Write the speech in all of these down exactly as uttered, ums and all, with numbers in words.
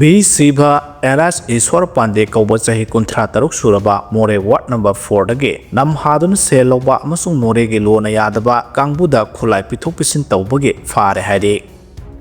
V Shiv L ꯑꯦꯁ ꯏꯁ꯭ꯋꯔ ꯄꯥꯟꯗꯦ ꯀꯧꯕ ꯆꯍꯤ ꯀꯨꯟꯊ꯭ꯔꯥ ꯇꯔꯨꯛ ꯁꯨꯔꯕ ꯃꯣꯔꯦ ꯋꯥꯔꯗ ꯅꯝꯕꯔ ꯐꯣꯔꯗꯒꯤ ꯅꯝꯍꯥꯗꯨꯅ ꯁꯦꯜ ꯂꯧꯕ ꯑꯃꯁꯨꯡ ꯃꯣꯔꯦꯒꯤ ꯂꯣꯅ ꯌꯥꯗꯕ ꯀꯥꯡꯕꯨꯗ ꯈꯨꯠꯂꯥꯏ ꯄꯤꯊꯣꯛ ꯄꯤꯁꯤꯟ ꯇꯧꯕꯒꯤ ꯐꯥꯔꯦ ꯍꯥꯏꯔꯤ꯫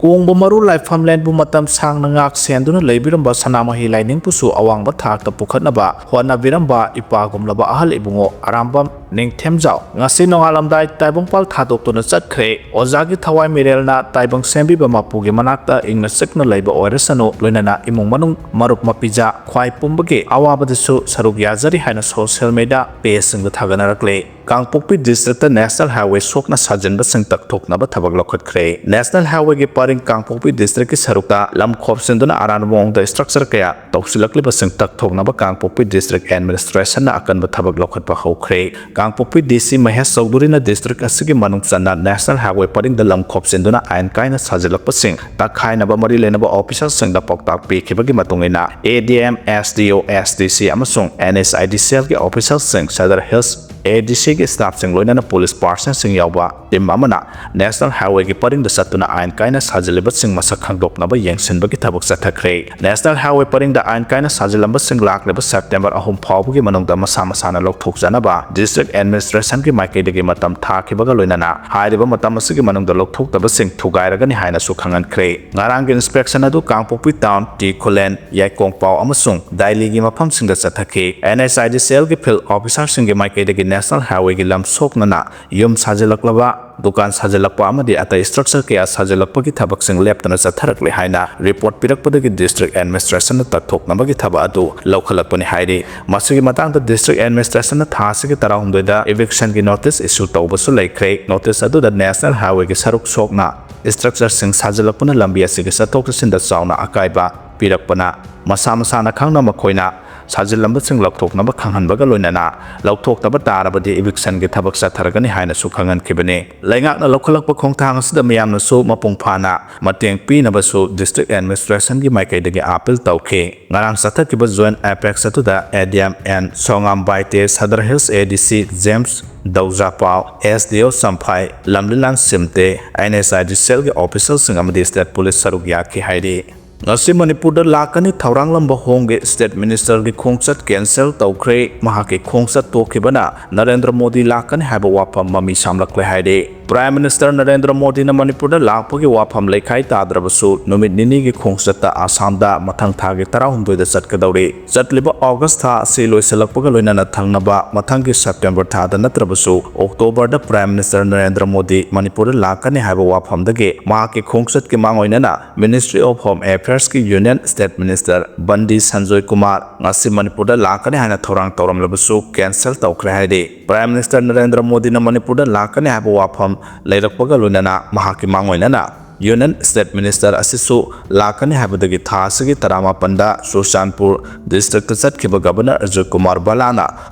ꯀꯣꯡꯕ ꯃꯔꯨ ꯂꯥꯏꯐꯝꯂꯦꯟꯕꯨ ꯃꯇꯝ ꯁꯥꯡꯅ ꯉꯥꯛ ꯁꯦꯟꯗꯨꯅ ꯂꯩꯕꯤꯔꯝꯕ ꯁꯅꯥꯃꯍꯤ ꯂꯥꯏꯅꯤꯡꯕꯨꯁꯨ ꯑꯋꯥꯡꯕ ꯊꯥꯛꯇ ꯄꯨꯈꯠꯅꯕ ꯍꯣꯠꯅꯕꯤꯔꯝꯕ ꯏꯄꯥꯒꯨꯝꯂꯕ ꯑꯍꯜ ꯏꯕꯨꯡꯉꯣ ꯑꯔꯥꯝꯕꯝ ꯅꯤꯡꯊꯦꯝꯖꯥꯎ ꯉꯁꯤ ꯅꯣꯡꯉꯥꯜꯂꯝꯗꯥꯏ ꯇꯥꯏꯕꯪꯄꯥꯜ ꯊꯥꯗꯣꯛꯇꯨꯅ ꯆꯠꯈ꯭ꯔꯦ꯫ ꯑꯣꯖꯥꯒꯤ ꯊꯋꯥꯏ ꯃꯤꯔꯦꯜꯅ ꯇꯥꯏꯕꯪ ꯁꯦꯝꯕꯤꯕ ꯃꯄꯨꯒꯤ ꯃꯅꯥꯛꯇ ꯏꯪꯅ ꯆꯤꯛꯅ ꯂꯩꯕ ꯑꯣꯏꯔꯁꯅꯨ, ꯂꯣꯏꯅꯅ ꯏꯃꯨꯡ ꯃꯅꯨꯡ, ꯃꯔꯨꯞ ꯃꯄꯤꯖꯥ, ꯈ꯭ꯋꯥꯏ ꯄꯨꯝꯕꯒꯤ ꯑꯋꯥꯕꯗꯁꯨ ꯁꯔꯨꯛ ꯌꯥꯖꯔꯤ ꯍꯥꯏꯅ ꯁꯣꯁꯤꯌꯦꯜ ꯃꯤꯗꯤꯌꯥ ꯄꯦꯖꯁꯤꯡꯗ ꯊꯥꯒꯠꯅꯔꯛꯂꯦ꯫ ꯀꯥꯡꯄꯣꯛꯄꯤ ꯗꯤꯁꯇ꯭ꯔꯤꯛꯇ ꯅꯦꯁꯅꯦꯜ ꯍꯥꯏꯋꯦ ꯁꯣꯛꯅ ꯁꯥꯖꯤꯟꯕꯁꯤꯡ ꯇꯛꯊꯣꯛꯅꯕ ꯊꯕꯛ ꯂꯧꯈꯠꯈ꯭ꯔꯦ꯫ ꯅꯦꯁꯅꯦꯜ ꯍꯥꯏꯋꯦꯒꯤ ꯄꯔꯤꯡ ꯀꯥꯡꯄꯣꯛꯄꯤ ꯗꯤꯁꯇ꯭ꯔꯤꯛꯀꯤ ꯁꯔꯨꯛꯇ ꯂꯝ ꯈꯣꯞꯆꯤꯟꯗꯨꯅ ꯑꯔꯥꯟꯕ ꯃꯑꯣꯡꯗ ꯏꯁꯇ꯭ꯔꯛꯆꯔ ꯀꯌꯥ ꯇꯧꯁꯤꯜꯂꯛꯂꯤꯕꯁꯤꯡ ꯇꯛꯊꯣꯛꯅꯕ ꯀꯥꯡꯄꯣꯛꯄꯤ ꯗꯤꯁꯇ꯭ꯔꯤꯛ ꯑꯦꯗꯃꯤꯅꯤꯁꯇ꯭ꯔꯦꯁꯟꯅ ꯑꯀꯟꯕ ꯊꯕꯛ ꯂꯧꯈꯠꯄ ꯍꯧꯈ꯭ꯔꯦ꯫ ꯀꯥꯡꯄꯣꯛꯄꯤ ꯗꯤ ꯁꯤ ꯃꯍꯦꯁ ꯆꯧꯙꯨꯔꯤꯅ ꯗꯤꯁꯇ꯭ꯔꯤꯛ ꯑꯁꯤꯒꯤ ꯃꯅꯨꯡ ꯆꯟꯅ ꯅꯦꯁꯅꯦꯜ ꯍꯥꯏꯋꯦ ꯄꯔꯤꯡꯗ ꯂꯝ ꯈꯣꯞꯆꯤꯟꯗꯨꯅ ꯑꯥꯏꯟ ꯀꯥꯏꯅ ꯁꯥꯖꯤꯜꯂꯛꯄꯁꯤꯡ ꯇꯛꯈꯥꯏꯅꯕ ꯃꯔꯤ ꯂꯩꯅꯕ ꯑꯣꯐꯤꯁꯔꯁꯤꯡꯗ ꯄꯥꯎꯇꯥꯛ ꯄꯤꯈꯤꯕꯒꯤ ꯃꯇꯨꯡ ꯏꯟꯅ, ꯑꯦ ꯗꯤ ꯑꯦꯝ, ꯑꯦꯁ ꯗꯤ ꯑꯣ, ꯑꯦꯁ ꯗꯤ ꯁꯤ ꯑꯃꯁꯨꯡ ꯑꯦꯟ ꯑꯦꯁ ꯑꯥꯏ ꯗꯤ ꯁꯦꯜꯒꯤ ꯑꯣꯐꯤꯁꯔꯁꯤꯡ, ꯁꯗꯔ ꯍꯤꯜꯁ ꯑꯦ ꯗꯤ ꯁꯤꯒꯤ ꯁ꯭ꯇꯥꯐꯁꯤꯡ, ꯂꯣꯏꯅꯅ ꯄꯨꯂꯤꯁ ꯄꯥꯔꯁꯟꯁꯤꯡ ꯌꯥꯎꯕ ꯇꯤꯝ ꯑꯃꯅ ꯅꯦꯁꯅꯦꯜ ꯍꯥꯏꯋꯦꯒꯤ ꯄꯔꯤꯡꯗ ꯆꯠꯇꯨꯅ ꯑꯥꯏꯟ ꯀꯥꯏꯅ ꯁꯥꯖꯤꯜꯂꯤꯕꯁꯤꯡ ꯃꯁꯛ ꯈꯪꯗꯣꯛꯅꯕ ꯌꯦꯡꯁꯤꯟꯕꯒꯤ ꯊꯕꯛ ꯆꯠꯊꯈ꯭ꯔꯦ꯫ ꯅꯦꯁꯅꯦꯜ ꯍꯥꯏꯋꯦ ꯄꯔꯤꯡꯗ ꯑꯥꯏꯟ ꯀꯥꯏꯅ ꯁꯥꯖꯤꯜꯂꯝꯕꯁꯤꯡ ꯂꯥꯛꯂꯤꯕ ꯁꯦꯞꯇꯦꯝꯕꯔ ꯑꯍꯨꯝ ꯐꯥꯎꯕꯒꯤ ꯃꯅꯨꯡꯗ ꯃꯁꯥ ꯃꯁꯥꯅ ꯂꯧꯊꯣꯛꯆꯅꯕ ꯗꯤꯁꯇ꯭ꯔꯤꯛ ꯑꯦꯗꯃꯤꯅꯤꯁꯇ꯭ꯔꯦꯁꯟꯒꯤ ꯃꯥꯏꯀꯩꯗꯒꯤ ꯃꯇꯝ ꯊꯥꯈꯤꯕꯒ ꯂꯣꯏꯅꯅ ꯍꯥꯏꯔꯤꯕ ꯃꯇꯝ ꯑꯁꯤꯒꯤ ꯃꯅꯨꯡꯗ ꯂꯧꯊꯣꯛꯇꯕꯁꯤꯡ ꯊꯨꯒꯥꯏꯔꯒꯅꯤ ꯍꯥꯏꯅꯁꯨ ꯈꯪꯍꯟꯈ꯭ꯔꯦ꯫ ꯉꯔꯥꯡꯒꯤ ꯏꯟꯁꯄꯦꯛꯁꯟ ꯑꯗꯨ ꯀꯥꯡꯄꯣꯛꯄꯤ ꯇꯥꯎꯟ, ꯇꯤ ꯈꯨꯂꯦꯟ, ꯌꯥꯏꯀꯣꯡꯄꯥꯎ ꯑꯃꯁꯨꯡ ꯗꯥꯏꯂꯤꯒꯤ ꯃꯐꯝꯁꯤꯡꯗ ꯆꯠꯊꯈꯤ꯫ ꯑꯦꯟ ꯑꯦꯁ ꯑꯥꯏ ꯗꯤ ꯁꯦꯜꯒꯤ ꯐꯤꯜꯗ ꯑꯣꯐꯤꯁꯥꯔꯁꯤꯡꯒꯤ ꯃꯥꯏꯀꯩꯗꯒꯤ ꯅꯦꯁꯅꯦꯜ ꯍꯥꯏꯋꯦꯒꯤ ꯂꯝ ꯁꯣꯛꯅꯅ ꯌꯨꯝ ꯁꯥꯖꯤꯜꯂꯛꯂꯕ, ꯗꯨꯀꯥꯟ ꯁꯥꯖꯤꯜꯂꯛꯄ ꯑꯃꯗꯤ ꯑꯇꯩ ꯏꯁꯇ꯭ꯔꯛꯆꯔ ꯀꯌꯥ ꯁꯥꯖꯤꯜꯂꯛꯄꯒꯤ ꯊꯕꯛꯁꯤꯡ ꯂꯦꯞꯇꯅ ꯆꯠꯊꯔꯛꯂꯦ ꯍꯥꯏꯅ ꯔꯤꯄꯣꯔꯠ ꯄꯤꯔꯛꯄꯗꯒꯤ ꯗꯤꯁꯇ꯭ꯔꯤꯛ ꯑꯦꯗꯃꯤꯅꯤꯁꯇ꯭ꯔꯦꯁꯟꯅ ꯇꯛꯊꯣꯛꯅꯕꯒꯤ ꯊꯕꯛ ꯑꯗꯨ ꯂꯧꯈꯠꯂꯛꯄꯅꯤ ꯍꯥꯏꯔꯤ꯫ ꯃꯁꯤꯒꯤ ꯃꯇꯥꯡꯗ ꯗꯤꯁꯇ꯭ꯔꯤꯛ ꯑꯦꯗꯃꯤꯅꯤꯁꯇ꯭ꯔꯦꯁꯟꯅ ꯊꯥ ꯑꯁꯤꯒꯤ ꯇꯔꯥꯍꯨꯝꯗꯣꯏꯗ ꯏꯚꯤꯛꯁꯟꯒꯤ ꯅꯣꯇꯤꯁ ꯏꯁꯨ ꯇꯧꯕꯁꯨ ꯂꯩꯈ꯭ꯔꯦ꯫ ꯅꯣꯇꯤꯁ ꯑꯗꯨꯗ ꯅꯦꯁꯅꯦꯜ ꯍꯥꯏꯋꯦꯒꯤ ꯁꯔꯨꯛ ꯁꯣꯛꯅ ꯏꯁꯇ꯭ꯔꯛꯆꯔꯁꯤꯡ ꯁꯥꯖꯤꯜꯂꯛꯄꯅ ꯂꯝꯕꯤ ꯑꯁꯤꯒꯤ ꯆꯠꯊꯣꯛ ꯆꯠꯁꯤꯟꯗ ꯆꯥꯎꯅ ꯑꯀꯥꯏꯕ ꯄꯤꯔꯛꯄꯅ, ꯃꯁꯥ ꯃꯁꯥꯅ ꯈꯪꯅ ꯃꯈꯣꯏꯅ ꯁꯥꯖꯤꯜꯂꯝꯕꯁꯤꯡ ꯂꯧꯊꯣꯛꯅꯕ ꯈꯪꯍꯟꯕꯒ ꯂꯣꯏꯅꯅ ꯂꯧꯊꯣꯛꯇꯕ ꯇꯥꯔꯕꯗꯤ ꯏꯚꯤꯛꯁꯟꯒꯤ ꯊꯕꯛ ꯆꯠꯊꯔꯒꯅꯤ ꯍꯥꯏꯅꯁꯨ ꯈꯪꯍꯟꯈꯤꯕꯅꯤ꯫ ꯂꯩꯉꯥꯛꯅ ꯂꯧꯈꯠꯂꯛꯄ ꯈꯣꯡꯊꯥꯡ ꯑꯁꯤꯗ ꯃꯤꯌꯥꯝꯅꯁꯨ ꯃꯄꯨꯡ ꯐꯥꯅ ꯃꯇꯦꯡ ꯄꯤꯅꯕꯁꯨ ꯗꯤꯁꯇ꯭ꯔꯤꯛ ꯑꯦꯗꯃꯤꯅꯤꯁꯇ꯭ꯔꯦꯁꯟꯒꯤ ꯃꯥꯏꯀꯩꯗꯒꯤ ꯑꯥꯄꯤꯜ ꯇꯧꯈꯤ꯫ ꯉꯔꯥꯡ ꯆꯠꯊꯈꯤꯕ ꯖꯣꯏꯟꯠ ꯑꯦꯄꯦꯛꯁ ꯑꯗꯨꯗ ꯑꯦ D M and ꯁꯣꯉꯥꯝ Baite, Sadar hills ꯑꯦ ꯗꯤ ꯁꯤ ꯖꯦꯝꯁ ꯗꯧꯖꯥꯄꯥꯎ, ꯑꯦꯁ ꯗꯤ ꯑꯣ Champhai ꯂꯝꯂꯤꯂꯥꯟ ꯁꯤꯝꯇꯦ, and S I D ꯁꯦꯜꯒꯤ ꯑꯣꯐꯤꯁꯔꯁꯤꯡ ꯑꯃꯗꯤ ꯁ꯭ꯇꯦꯠ ꯄꯨꯂꯤꯁ ꯁꯔꯨꯛ ꯌꯥꯈꯤ ꯍꯥꯏꯔꯤ꯫ ꯉꯁꯤ ꯃꯅꯤꯄꯨꯔꯗ ꯂꯥꯛꯀꯅꯤ ꯊꯧꯔꯥꯡꯂꯝꯕ ꯍꯣꯝꯒꯤ ꯁ꯭ꯇꯦꯠ ꯃꯤꯅꯤꯁꯇꯔꯒꯤ ꯈꯣꯡꯆꯠ ꯀꯦꯟꯁꯦꯜ ꯇꯧꯈ꯭ꯔꯦ꯫ ꯃꯍꯥꯛꯀꯤ ꯈꯣꯡꯆꯠ ꯇꯣꯛꯈꯤꯕꯅ ꯅꯔꯦꯟꯗ꯭ꯔ ꯃꯣꯗꯤ ꯂꯥꯛꯀꯅꯤ ꯍꯥꯏꯕ ꯋꯥꯐꯝ ꯃꯃꯤ ꯁꯥꯝꯂꯛꯂꯦ ꯍꯥꯏꯔꯤ꯫ ꯄ꯭ꯔꯥꯏꯝ ꯃꯤꯅꯤꯁꯇꯔ ꯅꯔꯦꯟꯗ꯭ꯔ ꯃꯣꯗꯤꯅ ꯃꯅꯤꯄꯨꯔꯗ ꯂꯥꯛꯄꯒꯤ ꯋꯥꯐꯝ ꯂꯩꯈꯥꯏ ꯇꯥꯗ꯭ꯔꯕꯁꯨ ꯅꯨꯃꯤꯠ ꯅꯤꯅꯤꯒꯤ ꯈꯣꯡꯆꯠꯇ ꯑꯁꯥꯝꯗ ꯃꯊꯪ ꯊꯥꯒꯤ ꯇꯔꯥꯍꯨꯝꯗꯣꯏꯗ ꯆꯠꯀꯗꯧꯔꯤ꯫ ꯆꯠꯂꯤꯕ ꯑꯣꯒꯁ ꯊꯥ ꯑꯁꯤ ꯂꯣꯏꯁꯤꯜꯂꯛꯄꯒ ꯂꯣꯏꯅꯅ ꯊꯪꯅꯕ ꯃꯊꯪꯒꯤ ꯁꯦꯞꯇꯦꯝꯕꯔ ꯊꯥꯗ ꯅꯠꯇ꯭ꯔꯕꯁꯨ ꯑꯣꯛꯇꯣꯕꯔꯗ ꯄ꯭ꯔꯥꯏꯝ ꯃꯤꯅꯤꯁꯇꯔ ꯅꯔꯦꯟꯗ꯭ꯔ ꯃꯣꯗꯤ ꯃꯅꯤꯄꯨꯔꯗ ꯂꯥꯛꯀꯅꯤ ꯍꯥꯏꯕ ꯋꯥꯐꯝꯗꯒꯤ ꯃꯍꯥꯛꯀꯤ ꯈꯣꯡꯆꯠꯀꯤ ꯃꯥꯡꯑꯣꯏꯅꯅ Ministry of Home Affairsꯀꯤ Union State Minister ꯕꯟꯗꯤ Sanjoy Kumar ꯉꯁꯤ ꯃꯅꯤꯄꯨꯔꯗ ꯂꯥꯛꯀꯅꯤ ꯍꯥꯏꯅ ꯊꯧꯔꯥꯡ ꯇꯧꯔꯝꯂꯕꯁꯨ ꯀꯦꯟꯁꯦꯜ ꯇꯧꯈ꯭ꯔꯦ ꯍꯥꯏꯔꯤ꯫ ꯄ꯭ꯔꯥꯏꯝ ꯃꯤꯅꯤꯁꯇꯔ ꯅꯔꯦꯟꯗ꯭ꯔ ꯃꯣꯗꯤꯅ ꯃꯅꯤꯄꯨꯔꯗ ꯂꯥꯛꯀꯅꯤ ꯍꯥꯏꯕ ꯋꯥꯐꯝ ꯂꯩꯔꯛꯄꯒ ꯂꯣꯏꯅꯅ ꯃꯍꯥꯛꯀꯤ ꯃꯥꯡꯑꯣꯏꯅꯅ Union State Minister ꯑꯁꯤꯁꯨ ꯂꯥꯛꯀꯅꯤ ꯍꯥꯏꯕꯗꯒꯤ ꯊꯥ ꯑꯁꯤꯒꯤ ꯇꯔꯥꯃꯥꯄꯟꯗ ꯆꯨꯔꯆꯥꯟꯄꯨꯔ ꯗꯤꯁꯇ꯭ꯔꯤꯛꯇ ꯆꯠꯈꯤꯕ ꯒꯕꯔꯅꯔ ꯑꯖꯣꯏ ꯀꯨꯃꯥꯔ ꯕꯂꯥꯅ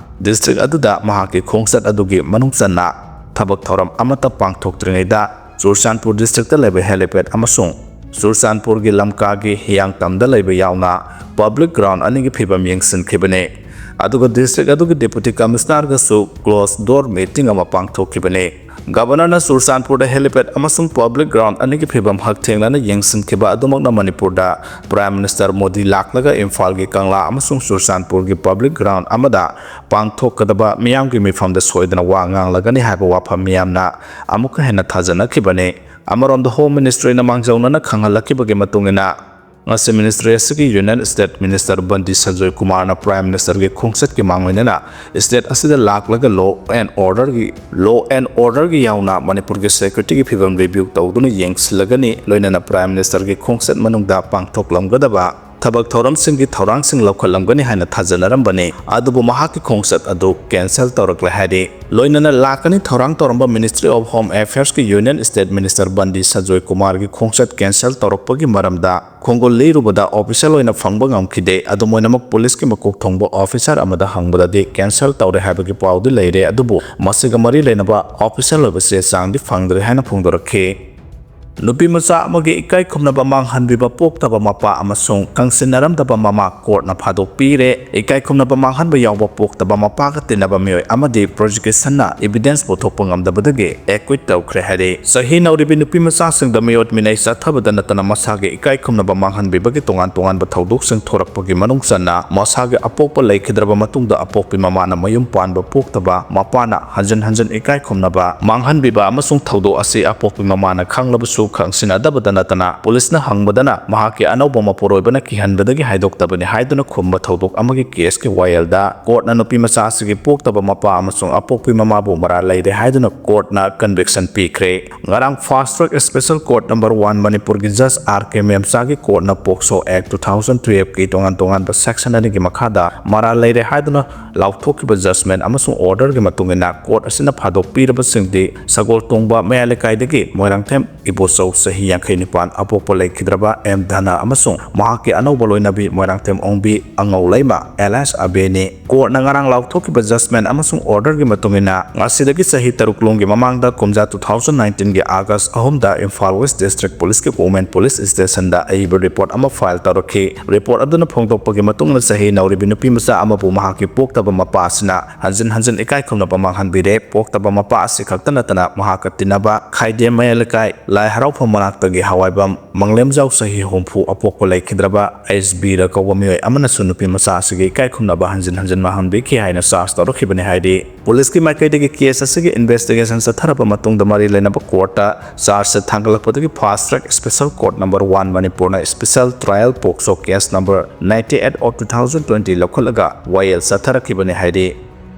ꯗꯤꯁꯇ꯭ꯔꯤꯛ ꯑꯗꯨꯗ ꯃꯍꯥꯛꯀꯤ ꯈꯣꯡꯆꯠ ꯑꯗꯨꯒꯤ ꯃꯅꯨꯡ ꯆꯟꯅ ꯊꯕꯛ ꯊꯧꯔꯝ ꯑꯃꯠꯇ ꯄꯥꯡꯊꯣꯛꯇ꯭ꯔꯤꯉꯩꯗ ꯆꯨꯔꯆꯥꯟꯄꯨꯔ ꯗꯤꯁꯇ꯭ꯔꯤꯛꯇ ꯂꯩꯕ helipad ꯑꯃꯁꯨꯡ ꯆꯨꯔꯆꯥꯟꯄꯨꯔꯒꯤ ꯂꯝꯀꯥꯒꯤ ꯍꯤꯌꯥꯡꯇꯝꯗ ꯂꯩꯕ ꯌꯥꯎꯅ public ground ꯑꯅꯤꯒꯤ ꯐꯤꯕꯝ ꯌꯦꯡꯁꯤꯟꯈꯤꯕꯅꯤ꯫ ꯑꯗꯨꯒ ꯗꯤꯁꯇ꯭ꯔꯤꯛ ꯑꯗꯨꯒꯤ Deputy Commissionerꯒꯁꯨ closed door meeting ꯑꯃ ꯄꯥꯡꯊꯣꯛꯈꯤꯕꯅꯤ꯫ ꯒꯕꯔꯅꯔꯅ ꯆꯨꯔꯆꯥꯟꯄꯨꯔꯗ helipad ꯑꯃꯁꯨꯡ public ground ꯑꯅꯤꯒꯤ ꯐꯤꯕꯝ ꯍꯛꯊꯦꯡꯅꯅ ꯌꯦꯡꯁꯤꯟꯈꯤꯕ ꯑꯗꯨꯃꯛꯅ ꯃꯅꯤꯄꯨꯔꯗ ꯄ꯭ꯔꯥꯏꯝ ꯃꯤꯅꯤꯁꯇꯔ ꯃꯣꯗꯤ ꯂꯥꯛꯂꯒ ꯏꯝꯐꯥꯜꯒꯤ ꯀꯪꯂꯥ ꯑꯃꯁꯨꯡ ꯆꯨꯔꯆꯥꯟꯄꯨꯔꯒꯤ public ground ꯑꯃꯗ ꯄꯥꯡꯊꯣꯛꯀꯗꯕ ꯃꯤꯌꯥꯝꯒꯤ ꯃꯤꯐꯝꯗ ꯁꯣꯏꯗꯅ ꯋꯥ ꯉꯥꯡꯂꯒꯅꯤ ꯍꯥꯏꯕ ꯋꯥꯐꯝ ꯃꯤꯌꯥꯝꯅ ꯑꯃꯨꯛꯀ ꯍꯦꯟꯅ ꯊꯥꯖꯅꯈꯤꯕꯅꯤ꯫ ꯑꯃꯔꯣꯝꯗ Home Ministryꯅ ꯃꯥꯡꯖꯧꯅꯅ ꯈꯪꯍꯜꯂꯛꯈꯤꯕꯒꯤ ꯃꯇꯨꯡ ꯏꯟꯅ, ꯉꯁꯤ ꯃꯤꯅꯤꯁꯇ꯭ꯔꯤ ꯑꯁꯤꯒꯤ Union State Minister ꯕꯟꯗꯤ ꯁꯟꯖꯣꯏ ꯀꯨꯃꯥꯔꯅ ꯄ꯭ꯔꯥꯏꯝ ꯃꯤꯅꯤꯁꯇꯔꯒꯤ ꯈꯣꯡꯆꯠꯀꯤ ꯃꯥꯡꯑꯣꯏꯅꯅ ꯁ꯭ꯇꯦꯠ ꯑꯁꯤꯗ ꯂꯥꯛꯂꯒ law and orderꯒꯤ, law and orderꯒꯤ ꯌꯥꯎꯅ ꯃꯅꯤꯄꯨꯔꯒꯤ securityꯒꯤ ꯐꯤꯕꯝ review ꯇꯧꯗꯨꯅ ꯌꯦꯡꯁꯤꯜꯂꯒꯅꯤ, ꯂꯣꯏꯅꯅ ꯄ꯭ꯔꯥꯏꯝ ꯃꯤꯅꯤꯁꯇꯔꯒꯤ ꯈꯣꯡꯆꯠ ꯃꯅꯨꯡꯗ ꯄꯥꯡꯊꯣꯛꯂꯝꯒꯗꯕ ꯊꯕꯛ ꯊꯧꯔꯝꯁꯤꯡꯒꯤ ꯊꯧꯔꯥꯡꯁꯤꯡ ꯂꯧꯈꯠꯂꯝꯒꯅꯤ ꯍꯥꯏꯅ ꯊꯥꯖꯅꯔꯝꯕꯅꯤ꯫ ꯑꯗꯨꯕꯨ ꯃꯍꯥꯛꯀꯤ ꯈꯣꯡꯆꯠ ꯑꯗꯨ cancel ꯇꯧꯔꯛꯂꯦ ꯍꯥꯏꯔꯤ꯫ ꯂꯣꯏꯅꯅ ꯂꯥꯛꯀꯅꯤ ꯊꯧꯔꯥꯡ ꯇꯧꯔꯝꯕ Ministry of Home Affairsꯀꯤ Union State Minister ꯕꯟꯗꯤ Sanjoy ꯀꯨꯃꯥꯔꯒꯤ ꯈꯣꯡꯆꯠ cancel ꯇꯧꯔꯛꯄꯒꯤ ꯃꯔꯝꯗ ꯈꯣꯡꯒꯨꯜ ꯂꯤꯔꯨꯕꯗ official ꯑꯣꯏꯅ ꯐꯪꯕ ꯉꯝꯈꯤꯗꯦ꯫ ꯑꯗꯨꯝ ꯑꯣꯏꯅꯃꯛ ꯄꯨꯂꯤꯁꯀꯤ ꯃꯀꯣꯛ ꯊꯣꯡꯕ officer ꯑꯃꯗ ꯍꯪꯕꯗꯗꯤ cancel ꯇꯧꯔꯦ ꯍꯥꯏꯕꯒꯤ ꯄꯥꯎꯗꯤ ꯂꯩꯔꯦ, ꯑꯗꯨꯕꯨ ꯃꯁꯤꯒ ꯃꯔꯤ ꯂꯩꯅꯕ official ꯑꯣꯏꯕ ꯆꯦ ꯆꯥꯡꯗꯤ ꯐꯪꯗ꯭ꯔꯦ ꯍꯥꯏꯅ ꯐꯣꯡꯗꯣꯔꯛꯈꯤ꯫ ꯅꯨꯄꯤ ꯃꯆꯥ ꯑꯃꯒꯤ ꯏꯀꯥꯏ ꯈꯨꯝꯅꯕ ꯃꯥꯡꯍꯟꯕꯤꯕ ꯄꯣꯛꯇꯕ ꯃꯄꯥ ꯑꯃꯁꯨꯡ ꯈꯪꯁꯤꯟꯅꯔꯝꯗꯕ ꯃꯃꯥ ꯀꯣꯔꯠꯅ ꯐꯥꯗꯣꯛꯄꯤꯔꯦ꯫ ꯏꯀꯥꯏ ꯈꯨꯝꯅꯕ ꯃꯥꯡꯍꯟꯕ ꯌꯥꯎꯕ ꯄꯣꯛꯇꯕ ꯃꯄꯥꯒ ꯇꯤꯟꯅꯕ ꯃꯤꯑꯣꯏ ꯑꯃꯗꯤ ꯄ꯭ꯔꯣꯁꯤꯀ꯭ꯌꯨꯁꯟꯅ ꯏꯕꯤꯗꯦꯟꯁ ꯄꯨꯊꯣꯛꯄ ꯉꯝꯗꯕꯗꯒꯤ ꯑꯦꯀ꯭ꯋꯤꯠ ꯇꯧꯈ꯭ꯔꯦ ꯍꯥꯏꯔꯤ꯫ ꯆꯍꯤ ꯅꯧꯔꯤꯕꯤ ꯅꯨꯄꯤ ꯃꯆꯥꯁꯤꯡꯗ ꯃꯤꯑꯣꯠ ꯃꯤꯅꯩ ꯆꯠꯊꯕꯗ ꯅꯠꯇꯅ ꯃꯁꯥꯒꯤ ꯏꯀꯥꯏ ꯈꯨꯝꯅꯕ ꯃꯥꯡꯍꯟꯕꯤꯕꯒꯤ ꯇꯣꯉꯥꯟ ꯇꯣꯉꯥꯟꯕ ꯊꯧꯗꯣꯛꯁꯤꯡ ꯊꯣꯔꯛꯄꯒꯤ ꯃꯅꯨꯡ ꯆꯟꯅ ꯃꯁꯥꯒꯤ ꯑꯄꯣꯛꯄ ꯂꯩꯈꯤꯗ꯭ꯔꯕ ꯃꯇꯨꯡꯗ ꯑꯄꯣꯛꯄꯤ ꯃꯃꯥꯅ ꯃꯌꯨꯝ ꯄꯥꯟꯕ ꯄꯣꯛꯇꯕ ꯃꯄꯥꯅ ꯍꯟꯖꯤꯟ ꯍꯟꯖꯤꯟ ꯏꯀꯥꯏ ꯈꯨꯝꯅꯕ ꯃꯥꯡꯍꯟꯕꯤꯕ ꯑꯃꯁꯨꯡ ꯊꯧꯗꯣꯛ ꯑꯁꯤ ꯑꯄꯣꯛꯄꯤ ꯃꯃꯥꯅ ꯈꯪꯂꯕꯁꯨ ꯈꯪꯁꯤꯟꯅꯗꯕꯗ ꯅꯠꯇꯅ ꯄꯨꯂꯤꯁꯅ ꯍꯪꯕꯗꯅ ꯃꯍꯥꯛꯀꯤ ꯑꯅꯧꯕ ꯃꯄꯨꯔꯣꯏꯕꯅ ꯀꯤꯍꯟꯕꯗꯒꯤ ꯍꯥꯏꯗꯣꯛꯇꯕꯅꯤ ꯍꯥꯏꯗꯨꯅ ꯈꯨꯝꯕ ꯊꯧꯗꯣꯛ ꯑꯃꯒꯤ ꯀꯦꯁꯀꯤ ꯋꯥꯌꯦꯜꯗ ꯀꯣꯔꯠꯅ ꯅꯨꯄꯤ ꯃꯆꯥ ꯑꯁꯤꯒꯤ ꯄꯣꯛꯇꯕ ꯃꯄꯥ ꯑꯃꯁꯨꯡ ꯑꯄꯣꯛꯄꯤ ꯃꯃꯥꯕꯨ ꯃꯔꯥꯜ ꯂꯩꯔꯦ ꯍꯥꯏꯗꯨꯅ ꯀꯣꯔꯠꯅ ꯀꯟꯚꯤꯛꯁꯟ ꯄꯤꯈ꯭ꯔꯦ꯫ ꯉꯔꯥꯡ fast track special court number one ꯃꯅꯤꯄꯨꯔꯒꯤ ꯖꯁ ꯑꯥꯔ ꯀꯦ ꯃꯦꯝꯆꯥꯒꯤ ꯀꯣꯔꯠꯅ ꯄꯣꯛꯁꯣ ꯑꯦꯛ ꯇꯨ ꯊꯥꯎꯖꯟ ꯇꯨꯌꯦꯜꯐꯀꯤ ꯇꯣꯉꯥꯟ ꯇꯣꯉꯥꯟꯕ ꯁꯦꯛꯁꯟ ꯑꯅꯤꯒꯤ ꯃꯈꯥꯗ ꯃꯔꯥꯜ ꯂꯩꯔꯦ ꯍꯥꯏꯗꯨꯅ ꯂꯥꯎꯊꯣꯛꯈꯤꯕ ꯖꯖꯃꯦꯟ ꯑꯃꯁꯨꯡ ꯑꯣꯔꯗꯔꯒꯤ ꯃꯇꯨꯡ ꯏꯟꯅ ꯀꯣꯔꯠ ꯑꯁꯤꯅ ꯐꯥꯗꯣꯛꯄꯤꯔꯕꯁꯤꯡꯗꯤ ꯁꯒꯣꯜ ꯇꯣꯡꯕ ꯃꯌꯥꯏ ꯂꯩꯀꯥꯏꯗꯒꯤ ꯃꯣꯏꯔꯥꯡꯊꯦꯝ ꯏꯕꯣꯆꯧ ꯆꯍꯤ ꯌꯥꯡꯈꯩ ꯅꯤꯄꯥꯟ, ꯑꯄꯣꯛꯄ ꯂꯩꯈꯤꯗ꯭ꯔꯕ ꯑꯦꯝ ꯙꯅ ꯑꯃꯁꯨꯡ ꯃꯍꯥꯛꯀꯤ ꯑꯅꯧꯕ ꯂꯣꯏꯅꯕꯤ ꯃꯣꯏꯔꯥꯡꯊꯦꯝ ꯑꯣꯡꯕꯤ ꯑꯉꯧ ꯂꯩꯃ ꯑꯦꯂꯥꯏꯁ ꯑꯕꯦꯅꯤ꯫ ꯀꯣꯔꯠꯅ ꯉꯔꯥꯡ ꯂꯥꯎꯊꯣꯛꯈꯤꯕ ꯖꯖꯃꯦꯟ ꯑꯃꯁꯨꯡ ꯑꯣꯔꯗꯔꯒꯤ ꯃꯇꯨꯡ ꯏꯟꯅ ꯉꯁꯤꯗꯒꯤ ꯆꯍꯤ ꯇꯔꯨꯛ ꯂꯣꯝꯒꯤ ꯃꯃꯥꯡꯗ ꯀꯨꯝꯖꯥ ꯇꯨ ꯊꯥꯎꯖꯟ ꯅꯥꯏꯟꯇꯤꯟꯒꯤ ꯑꯥꯒꯁ ꯑꯍꯨꯝꯗ ꯏꯝꯐꯥꯜ ꯋꯦꯁ ꯗꯤꯁꯇ꯭ꯔꯤꯛ ꯄꯨꯂꯤꯁꯀꯤ ꯋꯨꯃꯦꯟ ꯄꯨꯂꯤꯁ ꯁ꯭ꯇꯦꯁꯟꯗ ꯑꯏꯕ ꯔꯤꯄꯣꯔꯠ ꯑꯃ ꯐꯥꯏꯜ ꯇꯧꯔꯛꯈꯤ꯫ ꯔꯤꯄꯣꯔꯠ ꯑꯗꯨꯅ ꯐꯣꯡꯗꯣꯛꯄꯒꯤ ꯃꯇꯨꯡ ꯏꯟꯅ ꯆꯍꯤ ꯅꯧꯔꯤꯕꯤ ꯅꯨꯄꯤ ꯃꯆꯥ ꯑꯃꯕꯨ ꯃꯍꯥꯛꯀꯤ ꯄꯣꯛꯇꯕ ꯃꯄꯥ ꯑꯁꯤꯅ ꯍꯟꯖꯤꯟ ꯍꯟꯖꯤꯟ ꯏꯀꯥꯏ ꯈꯨꯝꯅꯕ ꯃꯥꯡꯍꯟꯕꯤꯔꯦ꯫ ꯄꯣꯛꯇꯕ ꯃꯄꯥ ꯑꯁꯤ ꯈꯛꯇ ꯅꯠꯇꯅ ꯃꯍꯥꯛꯀ ꯇꯤꯟꯅꯕ ꯈꯥꯏꯗꯦꯝ ꯃꯌꯥꯏ ꯂꯩꯀꯥꯏ ꯂꯥꯏ ꯍꯔꯥꯎꯐꯝ ꯃꯅꯥꯛꯇꯒꯤ ꯍꯋꯥꯏꯕꯝ ꯃꯪꯂꯦꯝꯖꯥꯎ ꯆꯍꯤ ꯍꯨꯝꯐꯨ, ꯑꯄꯣꯛꯄ ꯂꯩꯈꯤꯗ꯭ꯔꯕ ꯑꯩꯆ ꯕꯤꯔ ꯀꯧꯕ ꯃꯤꯑꯣꯏ ꯑꯃꯅꯁꯨ ꯅꯨꯄꯤ ꯃꯆꯥ ꯑꯁꯤꯒꯤ ꯏꯀꯥꯏ ꯈꯨꯝꯅꯕ ꯍꯟꯖꯤꯟ ꯍꯟꯖꯤꯟ ꯃꯥꯡꯍꯟꯕꯤꯈꯤ ꯍꯥꯏꯅ ꯆꯥꯔꯖ ꯇꯧꯔꯛꯈꯤꯕꯅꯤ ꯍꯥꯏꯔꯤ꯫ ꯄꯨꯂꯤꯁꯀꯤ ꯃꯥꯏꯀꯩꯗꯒꯤ ꯀꯦꯁ ꯑꯁꯤꯒꯤ ꯏꯟꯚꯦꯁꯇꯤꯒꯦꯁꯟ ꯆꯠꯊꯔꯕ ꯃꯇꯨꯡꯗ ꯃꯔꯤ ꯂꯩꯅꯕ ꯀꯣꯔꯠꯇ ꯆꯥꯔꯖꯁꯦ ꯊꯥꯡꯒꯠꯂꯛꯄꯗꯒꯤ fast track special court number one ꯃꯅꯤꯄꯨꯔꯅ special trial POCSO case number ninety eight of two thousand twenty ꯂꯧꯈꯠꯂꯒ ꯋꯥꯌꯦꯜ ꯆꯠꯊꯔꯛꯈꯤꯕꯅꯤ ꯍꯥꯏꯔꯤ꯫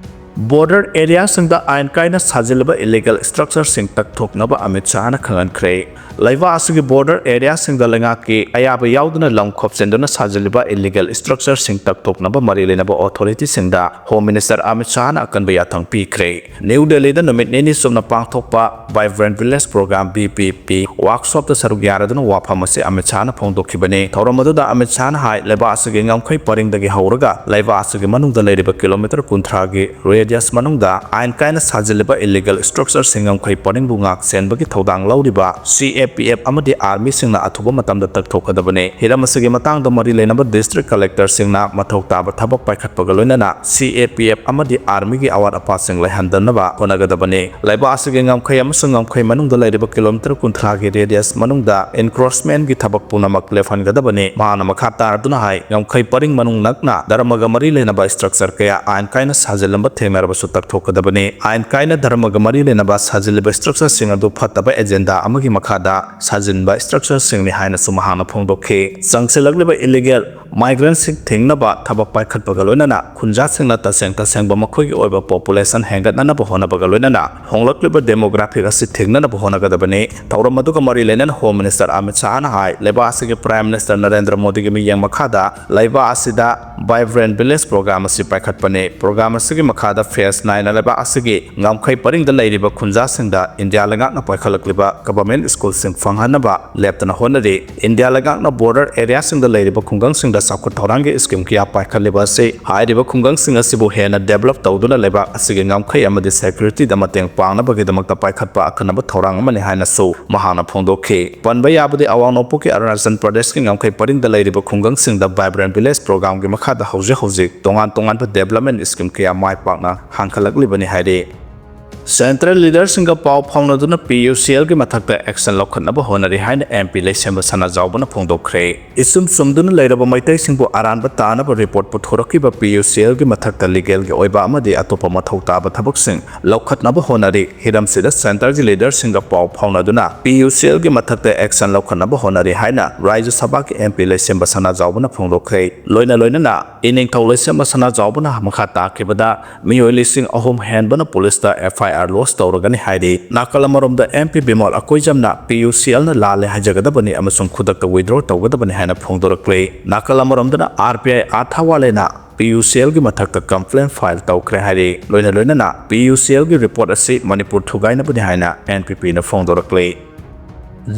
ꯕꯣꯔꯗꯔ ꯑꯦꯔꯤꯌꯥꯁꯤꯡꯗ ꯑꯥꯏꯟ ꯀꯥꯏꯅ ꯁꯥꯖꯤꯜꯂꯕ ꯏꯂꯤꯒꯦꯜ ꯁ꯭ꯇ꯭ꯔꯛꯆꯔꯁꯤꯡ ꯇꯛꯊꯣꯛꯅꯕ ꯑꯃꯤꯠ ꯁꯥꯍꯅ ꯈꯪꯍꯟꯈ꯭ꯔꯦ꯫ ꯂꯩꯕꯥꯛ ꯑꯁꯤꯒꯤ ꯕꯣꯔꯗꯔ ꯑꯦꯔꯤꯌꯥꯁꯤꯡꯗ ꯂꯩꯉꯥꯛꯀꯤ ꯑꯌꯥꯕ ꯌꯥꯎꯗꯅ ꯂꯝ ꯈꯣꯞꯆꯤꯟꯗꯨꯅ ꯁꯥꯖꯤꯜꯂꯤꯕ ꯏꯂꯤꯒꯦꯜ ꯁ꯭ꯇ꯭ꯔꯛꯆꯔꯁꯤꯡ ꯇꯛꯊꯣꯛꯅꯕ ꯃꯔꯤ ꯂꯩꯅꯕ ꯑꯣꯊꯣꯔꯤꯇꯤꯁꯤꯡꯗ ꯍꯣꯝ ꯃꯤꯅꯤꯁꯇꯔ ꯑꯃꯤꯠ ꯁꯥꯍꯅ ꯑꯀꯟꯕ ꯌꯥꯊꯪ ꯄꯤꯈ꯭ꯔꯦ꯫ ꯅ꯭ꯌꯨ ꯗꯦꯜꯂꯤꯗ ꯅꯨꯃꯤꯠ ꯅꯤꯅꯤ ꯆꯨꯞꯅ ꯄꯥꯡꯊꯣꯛꯄ vibrant village programme, V V P, ꯋꯥꯔꯛꯁꯣꯞꯇ ꯁꯔꯨꯛ ꯌꯥꯔꯗꯨꯅ ꯋꯥꯐꯝ ꯑꯁꯤ ꯑꯃꯤꯠ ꯁꯥꯍꯅ ꯐꯣꯡꯗꯣꯛꯈꯤꯕꯅꯤ꯫ ꯊꯧꯔꯝ ꯑꯗꯨꯗ ꯑꯃꯤꯠ ꯁꯥꯍꯅ ꯍꯥꯏ, ꯂꯩꯕꯥꯛ ꯑꯁꯤꯒꯤ ꯉꯝꯈꯩ ꯄꯔꯤꯡꯗꯒꯤ ꯍꯧꯔꯒ ꯂꯩꯕꯥꯛ ꯑꯁꯤꯒꯤ ꯃꯅꯨꯡꯗ ꯂꯩꯔꯤꯕ ꯀꯤꯂꯣꯃꯤꯇꯔ ꯀꯨꯟꯊ꯭ꯔꯥꯒꯤ ꯔꯦ ꯔꯦꯗꯤꯌꯁ ꯃꯅꯨꯡꯗ ꯑꯥꯏꯟ ꯀꯥꯏꯅ ꯁꯥꯖꯤꯜꯂꯤꯕ ꯏꯂꯤꯒꯦꯜ ꯁ꯭ꯇ꯭ꯔꯛꯆꯔꯁꯤꯡ ꯉꯝꯈꯩ ꯄꯔꯤꯡꯕꯨ ꯉꯥꯛ ꯁꯦꯟꯕꯒꯤ ꯊꯧꯗꯥꯡ ꯂꯧꯔꯤꯕ ꯁꯤ ꯑꯦ ꯄꯤ ꯑꯦꯐ ꯑꯃꯗꯤ ꯑꯥꯔꯃꯤꯁꯤꯡꯅ ꯑꯊꯨꯕ ꯃꯇꯝꯗ ꯇꯛꯊꯣꯛꯀꯗꯕꯅꯤ꯫ ꯍꯤꯔꯝ ꯑꯁꯤꯒꯤ ꯃꯇꯥꯡꯗ ꯃꯔꯤ ꯂꯩꯅꯕ ꯗꯤꯁꯇ꯭ꯔꯤꯛ ꯀꯂꯦꯛꯇꯔꯁꯤꯡꯅ ꯃꯊꯧ ꯇꯥꯕ ꯊꯕꯛ ꯄꯥꯏꯈꯠꯄꯒ ꯂꯣꯏꯅꯅ ꯁꯤ ꯑꯦ ꯄꯤ ꯑꯦꯐ ꯑꯃꯗꯤ ꯑꯥꯔꯃꯤꯒꯤ ꯑꯋꯥꯠ ꯑꯄꯥꯁꯤꯡ ꯂꯩꯍꯟꯗꯅꯕ ꯍꯣꯠꯅꯒꯗꯕꯅꯤ꯫ ꯂꯩꯕꯥꯛ ꯑꯁꯤꯒꯤ ꯉꯝꯈꯩ ꯑꯃꯁꯨꯡ ꯉꯝꯈꯩ ꯃꯅꯨꯡꯗ ꯂꯩꯔꯤꯕ ꯀꯤꯂꯣꯃꯤꯇꯔ ꯀꯨꯟꯊ꯭ꯔꯥꯒꯤ ꯔꯦꯗꯤꯌꯁ ꯃꯅꯨꯡꯗ ꯏꯟꯀ꯭ꯔꯣꯆꯃꯦꯟꯒꯤ ꯊꯕꯛ ꯄꯨꯝꯅꯃꯛ ꯂꯦꯞꯍꯟꯒꯗꯕꯅꯤ꯫ ꯃꯍꯥꯛꯅ ꯃꯈꯥ ꯇꯥꯔꯗꯨꯅ ꯍꯥꯏ, ꯉꯝꯈꯩ ꯄꯔꯤꯡ ꯃꯅꯨꯡ ꯅꯛꯅ ꯙꯔꯃꯒ ꯃꯔꯤ ꯂꯩꯅꯕ ꯁ꯭ꯇ꯭ꯔꯛꯆꯔ ꯀꯌꯥ ꯑꯥꯏꯟ ꯀꯥꯏꯅ ꯁꯥꯖꯤꯜꯂꯝꯕ ꯊꯦꯡꯅꯔꯕꯁꯨ ꯇꯛꯊꯣꯛꯀꯗꯕꯅꯤ꯫ ꯑꯥꯏꯟ ꯀꯥꯏꯅ ꯙꯔꯃꯒ ꯃꯔꯤ ꯂꯩꯅꯕ ꯁꯥꯖꯤꯜꯂꯤꯕ ꯁ꯭ꯇ꯭ꯔꯛꯆꯔꯁꯤꯡ ꯑꯗꯨ ꯐꯠꯇꯕ ꯑꯦꯖꯦꯟꯗꯥ ꯑꯃꯒꯤ ꯃꯈꯥꯗ ꯁꯥꯖꯤꯟꯕ ꯁ꯭ꯇ꯭ꯔꯛꯆꯔꯁꯤꯡꯅꯤ ꯍꯥꯏꯅꯁꯨ ꯃꯍꯥꯛꯅ ꯐꯣꯡꯗꯣꯛꯈꯤ꯫ ꯆꯪꯁꯤꯜꯂꯛꯂꯤꯕ ꯏꯂꯤꯒꯦꯜ ꯃꯥꯏꯒ꯭ꯔꯦꯟꯁꯤꯡ ꯊꯤꯡꯅꯕ ꯊꯕꯛ ꯄꯥꯏꯈꯠꯄꯒ ꯂꯣꯏꯅꯅ ꯈꯨꯟꯖꯥꯁꯤꯡꯅ ꯇꯁꯦꯡ ꯇꯁꯦꯡꯕ ꯃꯈꯣꯏꯒꯤ ꯑꯣꯏꯕ ꯄꯣꯄꯨꯂꯦꯁꯟ ꯍꯦꯟꯒꯠꯅꯅꯕ ꯍꯣꯠꯅꯕꯒ ꯂꯣꯏꯅꯅ ꯍꯣꯡꯂꯛꯂꯤꯕ ꯗꯦꯃꯣꯒ꯭ꯔꯥꯐꯤꯛ ꯑꯁꯤ ꯊꯤꯡꯅꯅꯕ ꯍꯣꯠꯅꯒꯗꯕꯅꯤ꯫ ꯊꯧꯔꯝ ꯑꯗꯨꯒ ꯃꯔꯤ ꯂꯩꯅꯅ ꯍꯣꯝ ꯃꯤꯅꯤꯁꯇꯔ ꯑꯃꯤꯠ ꯁꯥꯍꯅ ꯍꯥꯏ, ꯂꯩꯕꯥꯛ ꯑꯁꯤꯒꯤ ꯄ꯭ꯔꯥꯏꯝ ꯃꯤꯅꯤꯁꯇꯔ ꯅꯔꯦꯟꯗ꯭ꯔ ꯃꯣꯗꯤꯒꯤ ꯃꯤꯠꯌꯦꯡ ꯃꯈꯥꯗ ꯂꯩꯕꯥꯛ ꯑꯁꯤꯗ ꯚꯥꯏꯕ꯭ꯔꯦꯟ ꯚꯤꯂꯦꯖ ꯄ꯭ꯔꯣꯒ꯭ꯔꯥꯝ ꯑꯁꯤ ꯄꯥꯏꯈꯠꯄꯅꯤ꯫ ꯄ꯭ꯔꯣꯒ꯭ꯔꯥꯝ ꯑꯁꯤꯒꯤ ꯃꯈꯥꯗ ꯐꯦꯁ ꯅꯥꯏꯅ ꯂꯩꯕꯥꯛ ꯑꯁꯤꯒꯤ ꯉꯝꯈꯩ ꯄꯔꯤꯡꯗ ꯂꯩꯔꯤꯕ ꯈꯨꯟꯖꯥꯁꯤꯡꯗ ꯏꯟꯗꯤꯌꯥ ꯂꯩꯉꯥꯛꯅ ꯄꯥꯏꯈꯠꯂꯛꯂꯤꯕ ꯒꯚꯔꯟꯃꯦꯟꯠ ꯁ꯭ꯀꯨꯜꯁꯤꯡ ꯐꯪꯍꯟꯅꯕ ꯂꯦꯞꯇꯅ ꯍꯣꯠꯅꯔꯤ꯫ ꯏꯟꯗꯤꯌꯥ ꯂꯩꯉꯥꯛꯅ ꯕꯣꯔꯗꯔ ꯑꯦꯔꯤꯌꯥꯁꯤꯡꯗ ꯂꯩꯔꯤꯕ ꯈꯨꯡꯒꯪꯁꯤꯡꯗ ꯆꯥꯎꯈꯠ ꯊꯧꯔꯥꯡꯒꯤ ꯁ꯭ꯀꯤꯝ ꯀꯌꯥ ꯄꯥꯏꯈꯠꯂꯤꯕ ꯑꯁꯤ ꯍꯥꯏꯔꯤꯕ ꯈꯨꯡꯒꯪꯁꯤꯡ ꯑꯁꯤꯕꯨ ꯍꯦꯟꯅ ꯗꯦꯚꯂꯞ ꯇꯧꯗꯨꯅ ꯂꯩꯕꯥꯛ ꯑꯁꯤꯒꯤ ꯉꯝꯈꯩ ꯑꯃꯗꯤ ꯁꯦꯀ꯭ꯌꯨꯔꯤꯇꯤꯗ ꯃꯇꯦꯡ ꯄꯥꯡꯅꯕꯒꯤꯗꯃꯛꯇ ꯄꯥꯏꯈꯠꯄ ꯑꯈꯟꯅꯕ ꯊꯧꯔꯥꯡ ꯑꯃꯅꯤ ꯍꯥꯏꯅꯁꯨ ꯃꯍꯥꯛꯅ ꯐꯣꯡꯗꯣꯛꯈꯤ꯫ ꯄꯟꯕ ꯌꯥꯕꯗꯤ ꯑꯋꯥꯡ ꯅꯣꯡꯄꯣꯛꯀꯤ ꯑꯔꯨꯅꯥꯆꯜ ꯄ꯭ꯔꯗꯦꯁꯀꯤ ꯉꯝꯈꯩ ꯄꯔꯤꯡꯗ ꯂꯩꯔꯤꯕ ꯈꯨꯡꯒꯪꯁꯤꯡꯗ ꯚꯥꯏꯕ꯭ꯔꯦꯟ ꯚꯤꯂꯦꯖ ꯄ꯭ꯔꯣꯒ꯭ꯔꯥꯝꯒꯤ ꯃꯈꯥꯗ ꯍꯧꯖꯤꯛ ꯍꯧꯖꯤꯛ ꯇꯣꯉꯥꯟ ꯇꯣꯉꯥꯟꯕ ꯗꯦꯚꯂꯞꯃꯦꯟꯠ ꯁ꯭ꯀꯤꯝ ꯀꯌꯥ ꯃꯥꯏ ꯄꯥꯛꯅ ꯍꯥꯡꯈꯠꯂꯛꯂꯤꯕꯅꯤ ꯍꯥꯏꯔꯤ꯫ ꯁꯦꯟꯇ꯭ꯔꯦꯜ ꯂꯤꯗꯔꯁꯤꯡꯒ ꯄꯥꯎ ꯐꯥꯎꯅꯗꯨꯅ ꯄꯤ ꯌꯨ ꯁꯤ ꯑꯦꯜꯒꯤ ꯃꯊꯛꯇ ꯑꯦꯛꯁꯟ ꯂꯧꯈꯠꯅꯕ ꯍꯣꯠꯅꯔꯤ ꯍꯥꯏꯅ ꯑꯦꯝ ꯄꯤ ꯂꯩꯁꯦꯝꯕ ꯁꯅꯥꯖꯥꯎꯕꯅ ꯐꯣꯡꯗꯣꯛꯈ꯭ꯔꯦ꯫ ꯏꯆꯨꯝ ꯆꯨꯝꯗꯨꯅ ꯂꯩꯔꯕ ꯃꯩꯇꯩꯁꯤꯡꯕꯨ ꯑꯔꯥꯟꯕ ꯇꯥꯅꯕ ꯔꯤꯄꯣꯔꯠ ꯄꯨꯊꯣꯔꯛꯈꯤꯕ ꯄꯤ ꯌꯨ ꯁꯤ ꯑꯦꯜꯒꯤ ꯃꯊꯛꯇ ꯂꯤꯒꯦꯜꯒꯤ ꯑꯣꯏꯕ ꯑꯃꯗꯤ ꯑꯇꯣꯞꯄ ꯃꯊꯧ ꯇꯥꯕ ꯊꯕꯛꯁꯤꯡ ꯂꯧꯈꯠꯅꯕ ꯍꯣꯠꯅꯔꯤ꯫ ꯍꯤꯔꯝꯁꯤꯗ ꯁꯦꯟꯇꯔꯒꯤ ꯂꯤꯗꯔꯁꯤꯡꯒ ꯄꯥꯎ ꯐꯥꯎꯅꯗꯨꯅ ꯄꯤ ꯌꯨ ꯁꯤ ꯑꯦꯜꯒꯤ ꯃꯊꯛꯇ ꯑꯦꯛꯁꯟ ꯂꯧꯈꯠꯅꯕ ꯍꯣꯠꯅꯔꯤ ꯍꯥꯏꯅ ꯔꯥꯖ꯭ꯌ ꯁꯚꯥꯒꯤ ꯑꯦꯝ ꯄꯤ ꯂꯩꯁꯦꯝꯕ ꯁꯅꯥꯖꯥꯎꯕꯅ ꯐꯣꯡꯗꯣꯛꯈ꯭ꯔꯦ꯫ ꯂꯣꯏꯅ ꯂꯣꯏꯅꯅ ꯏꯅꯤꯡꯊꯧ ꯂꯩꯁꯦꯝꯕ ꯁꯅꯥꯖꯥꯎꯕꯅ ꯃꯈꯥ ꯇꯥꯈꯤꯕꯗ ꯃꯤꯑꯣꯏ ꯂꯤꯁꯤꯡ ꯑꯍꯨꯝ ꯍꯦꯟꯕꯅ ꯄꯨꯂꯤꯁꯇ ꯑꯦꯐ ꯑꯥꯏ ꯑꯥꯔ ꯂꯣꯗꯖ ꯇꯧꯔꯒꯅꯤ ꯍꯥꯏꯔꯤ꯫ ꯅꯥꯀꯜ ꯑꯃꯔꯣꯝꯗ ꯑꯦꯝ ꯄꯤ ꯕꯤꯃꯣꯜ ꯑꯀꯣꯏꯖꯝꯅ ꯄꯤ ꯌꯨ ꯁꯤ ꯑꯦꯜꯅ ꯂꯥꯜꯂꯦ ꯍꯥꯏꯖꯒꯗꯕꯅꯤ ꯑꯃꯁꯨꯡ ꯈꯨꯗꯛꯇ ꯋꯤꯗ꯭ꯔꯣ ꯇꯧꯒꯗꯕꯅꯤ ꯍꯥꯏꯅ ꯐꯣꯡꯗꯣꯔꯛꯂꯦ꯫ ꯅꯥꯀꯜ ꯑꯃꯔꯣꯝꯗꯅ R P I ꯑꯥꯊꯥꯋꯥꯂꯦꯅ P U ꯁꯤ ꯑꯦꯜꯒꯤ ꯃꯊꯛꯇ ꯀꯝꯄ꯭ꯂꯦꯟ ꯐꯥꯏꯜ ꯇꯧꯈ꯭ꯔꯦ ꯍꯥꯏꯔꯤ꯫ ꯂꯣꯏꯅ ꯂꯣꯏꯅꯅ ꯄꯤ ꯌꯨ ꯁꯤ ꯑꯦꯜꯒꯤ ꯔꯤꯄꯣꯔꯠ ꯑꯁꯤ ꯃꯅꯤꯄꯨꯔ ꯊꯨꯒꯥꯏꯅꯕꯅꯤ ꯍꯥꯏꯅ ꯑꯦꯟ ꯄꯤ ꯄꯤꯅ ꯐꯣꯡꯗꯣꯔꯛꯂꯤ꯫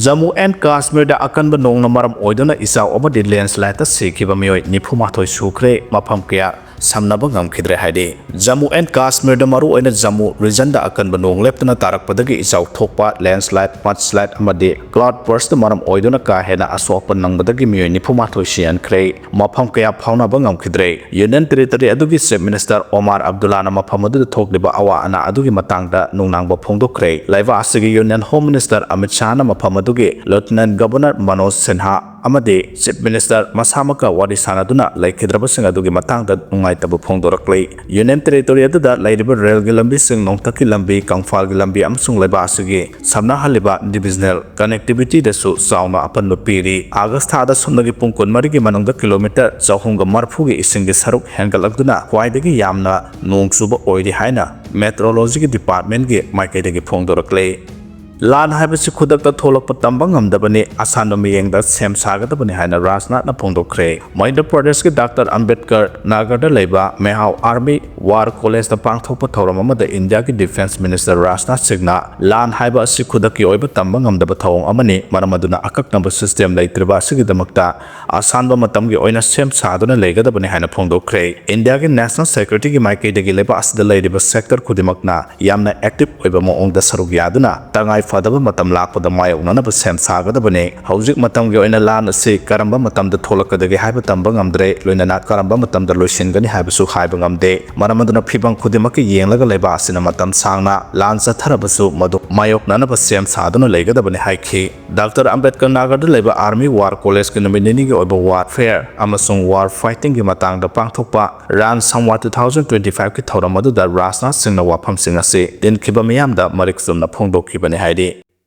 ꯖꯝꯃꯨ ꯑꯦꯟ ꯀꯥꯁꯃꯤꯔꯗ ꯑꯀꯟꯕ ꯅꯣꯡꯅ ꯃꯔꯝ ꯑꯣꯏꯗꯨꯅ ꯏꯆꯥꯎ ꯑꯃꯗꯤ ꯂꯦꯟꯁꯂꯥꯏꯗꯇ ꯁꯤꯈꯤꯕ ꯃꯤꯑꯣꯏ ꯅꯤꯐꯨ ꯃꯥꯊꯣꯏ ꯁꯨꯈ꯭ꯔꯦ꯫ ꯃꯐꯝ ꯀꯌꯥ ꯁꯝꯅꯕ ꯉꯝꯈꯤꯗ꯭ꯔꯦ ꯍꯥꯏꯔꯤ꯫ ꯖꯝꯃꯨ ꯑꯦꯟ ꯀꯥꯁꯃꯤꯔꯗ ꯃꯔꯨꯑꯣꯏꯅ ꯖꯝꯃꯨ ꯔꯤꯖꯟꯗ ꯑꯀꯟꯕ ꯅꯣꯡ ꯂꯦꯞꯇꯅ ꯇꯥꯔꯛꯄꯗꯒꯤ ꯏꯆꯥꯎ ꯊꯣꯛꯄ, ꯂꯦꯟꯁꯂꯥꯏꯠ, ꯃꯗꯁꯂꯥꯏꯠ ꯑꯃꯗꯤ ꯀ꯭ꯂꯥꯎꯗ ꯕꯔꯁꯇ ꯃꯔꯝ ꯑꯣꯏꯗꯨꯅ ꯀꯥ ꯍꯦꯟꯅ ꯑꯁꯣꯛ ꯑꯄꯟ ꯅꯪꯕꯗꯒꯤ ꯃꯤꯑꯣꯏ ꯅꯤꯐꯨ ꯃꯥꯊꯣꯏ ꯁꯤꯍꯟꯈ꯭ꯔꯦ꯫ ꯃꯐꯝ ꯀꯌꯥ ꯐꯥꯎꯅꯕ ꯉꯝꯈꯤꯗ꯭ꯔꯦ꯫ ꯌꯨꯅꯤꯌꯟ ꯇꯦꯔꯤꯇꯣꯔꯤ ꯑꯗꯨꯒꯤ ꯆꯤꯐ ꯃꯤꯅꯤꯁꯇꯔ ꯑꯣꯃꯥꯔ ꯑꯕꯗꯨꯜꯂꯥꯅ ꯃꯐꯝ ꯑꯗꯨꯗ ꯊꯣꯛꯂꯤꯕ ꯑꯋꯥ ꯑꯅꯥ ꯑꯗꯨꯒꯤ ꯃꯇꯥꯡꯗ ꯅꯨꯡꯅꯥꯡꯕ ꯐꯣꯡꯗꯣꯛꯈ꯭ꯔꯦ꯫ ꯂꯩꯕꯥꯛ ꯑꯁꯤꯒꯤ ꯌꯨꯅꯤꯌꯟ ꯍꯣꯝ ꯃꯤꯅꯤꯁꯇꯔ ꯑꯃꯤꯠ ꯁꯥꯍꯅ ꯃꯐꯝ ꯑꯗꯨꯒꯤ ꯂꯦꯐꯇꯤꯅꯦꯟꯠ ꯒꯕꯔꯅꯔ ꯃꯅꯣꯖ ꯁꯤꯟꯍꯥ ꯑꯃꯗꯤ ꯆꯤꯐ ꯃꯤꯅꯤꯁꯇꯔ ꯃꯁꯥꯃꯛꯀ ꯋꯥꯔꯤ ꯁꯥꯅꯗꯨꯅ ꯂꯩꯈꯤꯗ꯭ꯔꯕꯁꯤꯡ ꯑꯗꯨꯒꯤ ꯃꯇꯥꯡꯗ ꯅꯨꯡꯉꯥꯏꯇꯕ ꯐꯣꯡꯗꯣꯔꯛꯂꯤ꯫ ꯌꯨꯅꯤꯌꯟ ꯇꯦꯔꯤꯇꯣꯔꯤ ꯑꯗꯨꯗ ꯂꯩꯔꯤꯕ ꯔꯦꯜꯒꯤ ꯂꯝꯕꯤꯁꯤꯡ, ꯅꯣꯡꯊꯛꯀꯤ ꯂꯝꯕꯤ, ꯀꯪꯐꯥꯜꯒꯤ ꯂꯝꯕꯤ ꯑꯃꯁꯨꯡ ꯂꯩꯕꯥꯛ ꯑꯁꯤꯒꯤ ꯁꯝꯅꯍꯜꯂꯤꯕ ꯗꯤꯚꯤꯖꯅꯦꯜ ꯀꯅꯦꯛꯇꯤꯚꯤꯇꯤꯗꯁꯨ ꯆꯥꯎꯅ ꯑꯄꯟꯕ ꯄꯤꯔꯤ꯫ ꯑꯥꯒꯁ ꯊꯥꯗ ꯁꯨꯞꯅꯒꯤ ꯄꯨꯡ ꯀꯨꯟꯃꯔꯤꯒꯤ ꯃꯅꯨꯡꯗ ꯀꯤꯂꯣꯃꯤꯇꯔ ꯆꯍꯨꯝꯒ ꯃꯔꯤꯐꯨꯒꯤ ꯏꯁꯤꯡꯒꯤ ꯁꯔꯨꯛ ꯍꯦꯟꯒꯠꯂꯛꯇꯨꯅ ꯈ꯭ꯋꯥꯏꯗꯒꯤ ꯌꯥꯝꯅ ꯅꯣꯡ ꯆꯨꯕ ꯑꯣꯏꯔꯤ ꯍꯥꯏꯅ ꯃꯦꯇ꯭ꯔꯣꯂꯣꯖꯤꯒꯤ ꯗꯤꯄꯥꯔꯠꯃꯦꯟꯠꯀꯤ ꯃꯥꯏꯀꯩꯗꯒꯤ ꯐꯣꯡꯗꯣꯔꯛꯂꯤ꯫ ꯂꯥꯟ ꯍꯥꯏꯕꯁꯤ ꯈꯨꯗꯛꯇ ꯊꯣꯛꯂꯛꯄ ꯇꯝꯕ ꯉꯝꯗꯕꯅꯤ, ꯑꯁꯥꯟꯕ ꯃꯤꯠꯌꯦꯡꯗ ꯁꯦꯝ ꯁꯥꯒꯗꯕꯅꯤ ꯍꯥꯏꯅ ꯔꯥꯖꯅꯥꯊꯅ ꯐꯣꯡꯗꯣꯛꯈ꯭ꯔꯦ꯫ ꯃꯙ꯭ꯌ ꯄ꯭ꯔꯗꯦꯁꯀꯤ ꯗꯥꯛꯇꯔ ꯑꯝꯕꯦꯗꯀꯔ ꯅꯥꯒꯔꯗ ꯂꯩꯕ ꯃꯦꯍꯥꯎ ꯑꯥꯔꯃꯤ ꯋꯥꯔ ꯀꯣꯂꯦꯖꯇ ꯄꯥꯡꯊꯣꯛꯄ ꯊꯧꯔꯝ ꯑꯃꯗ ꯏꯟꯗꯤꯌꯥꯒꯤ ꯗꯤꯐꯦꯟꯁ ꯃꯤꯅꯤꯁꯇꯔ ꯔꯥꯖꯅꯥꯊ ꯁꯤꯡꯅ ꯂꯥꯟ ꯍꯥꯏꯕ ꯑꯁꯤ ꯈꯨꯗꯛꯀꯤ ꯑꯣꯏꯕ ꯇꯝꯕ ꯉꯝꯗꯕ ꯊꯧꯑꯣꯡ ꯑꯃꯅꯤ, ꯃꯔꯝ ꯑꯗꯨꯅ ꯑꯀꯛꯅꯕ ꯁꯤꯁꯇꯦꯝ ꯂꯩꯇ꯭ꯔꯤꯕ ꯑꯁꯤꯒꯤꯗꯃꯛꯇ ꯑꯁꯥꯟꯕ ꯃꯇꯝꯒꯤ ꯑꯣꯏꯅ ꯁꯦꯝ ꯁꯥꯗꯨꯅ ꯂꯩꯒꯗꯕꯅꯤ ꯍꯥꯏꯅ ꯐꯣꯡꯗꯣꯛꯈ꯭ꯔꯦ꯫ ꯏꯟꯗꯤꯌꯥꯒꯤ ꯅꯦꯁꯅꯦꯜ ꯁꯦꯀ꯭ꯌꯨꯔꯤꯇꯤꯒꯤ ꯃꯥꯏꯀꯩꯗꯒꯤ ꯂꯩꯕꯥꯛ ꯑꯁꯤꯗ ꯂꯩꯔꯤꯕ ꯁꯦꯛꯇꯔ ꯈꯨꯗꯤꯡꯃꯛꯅ ꯌꯥꯝꯅ ꯑꯦꯛꯇꯤꯚ ꯑꯣꯏꯕ ꯃꯑꯣꯡꯗ ꯁꯔꯨꯛ ꯌꯥꯗꯨꯅ ꯇꯉꯥꯏ ꯐꯗꯕ ꯃꯇꯝ ꯂꯥꯛꯄꯗ ꯃꯥꯌꯣꯛꯅꯅꯕ ꯁꯦꯝ ꯁꯥꯒꯗꯕꯅꯤ꯫ ꯍꯧꯖꯤꯛ ꯃꯇꯝꯒꯤ ꯑꯣꯏꯅ ꯂꯥꯟ ꯑꯁꯤ ꯀꯔꯝꯕ ꯃꯇꯝꯗ ꯊꯣꯛꯂꯛꯀꯗꯒꯦ ꯍꯥꯏꯕ ꯇꯝꯕ ꯉꯝꯗ꯭ꯔꯦ, ꯂꯣꯏꯅꯅ ꯀꯔꯝꯕ ꯃꯇꯝꯗ ꯂꯣꯏꯁꯤꯟꯒꯅꯤ ꯍꯥꯏꯕꯁꯨ ꯍꯥꯏꯕ ꯉꯝꯗꯦ꯫ ꯃꯔꯝ ꯑꯗꯨꯅ ꯐꯤꯚꯝ ꯈꯨꯗꯤꯡꯃꯛꯀꯤ ꯌꯦꯡꯂꯒ ꯂꯩꯕꯥꯛ ꯑꯁꯤꯅ ꯃꯇꯝ ꯁꯥꯡꯅ ꯂꯥꯟ ꯆꯠꯊꯔꯕꯁꯨ ꯃꯗꯨ ꯃꯥꯌꯣꯛꯅꯅꯕ ꯁꯦꯝ ꯁꯥꯗꯨꯅ ꯂꯩꯒꯗꯕꯅꯤ ꯍꯥꯏꯈꯤ꯫ ꯗꯥꯛꯇꯔ ꯑꯝꯕꯦꯗꯀꯔ ꯅꯥꯒꯔꯗ ꯂꯩꯕ ꯑꯥꯔꯃꯤ ꯋꯥꯔ ꯀꯣꯂꯦꯖꯀꯤ ꯅꯨꯃꯤꯠ ꯅꯤꯅꯤꯒꯤ ꯑꯣꯏꯕ ꯋꯥꯔꯐꯦꯌꯔ ꯑꯃꯁꯨꯡ ꯋꯥꯔ ꯐꯥꯏꯇꯤꯡꯒꯤ ꯃꯇꯥꯡꯗ ꯄꯥꯡꯊꯣꯛꯄ ꯔꯥꯟ ꯁꯝꯋꯥ ꯇꯨ ꯊꯥꯎꯖꯟ ꯇ꯭ꯋꯦꯟꯇꯤ ꯐꯥꯏꯚꯀꯤ ꯊꯧꯔꯝ ꯑꯗꯨꯗ ꯔꯥꯖꯅꯥꯊ ꯁꯤꯡꯅ ꯋꯥꯐꯝꯁꯤꯡ ꯑꯁꯤ ꯇꯤꯟꯈꯤꯕ ꯃꯤꯌꯥꯝꯗ ꯃꯔꯤꯛ ꯆꯨꯝꯅ ꯐꯣꯡꯗꯣꯛꯈꯤꯕꯅꯤ ꯍꯥꯏꯔꯤ꯫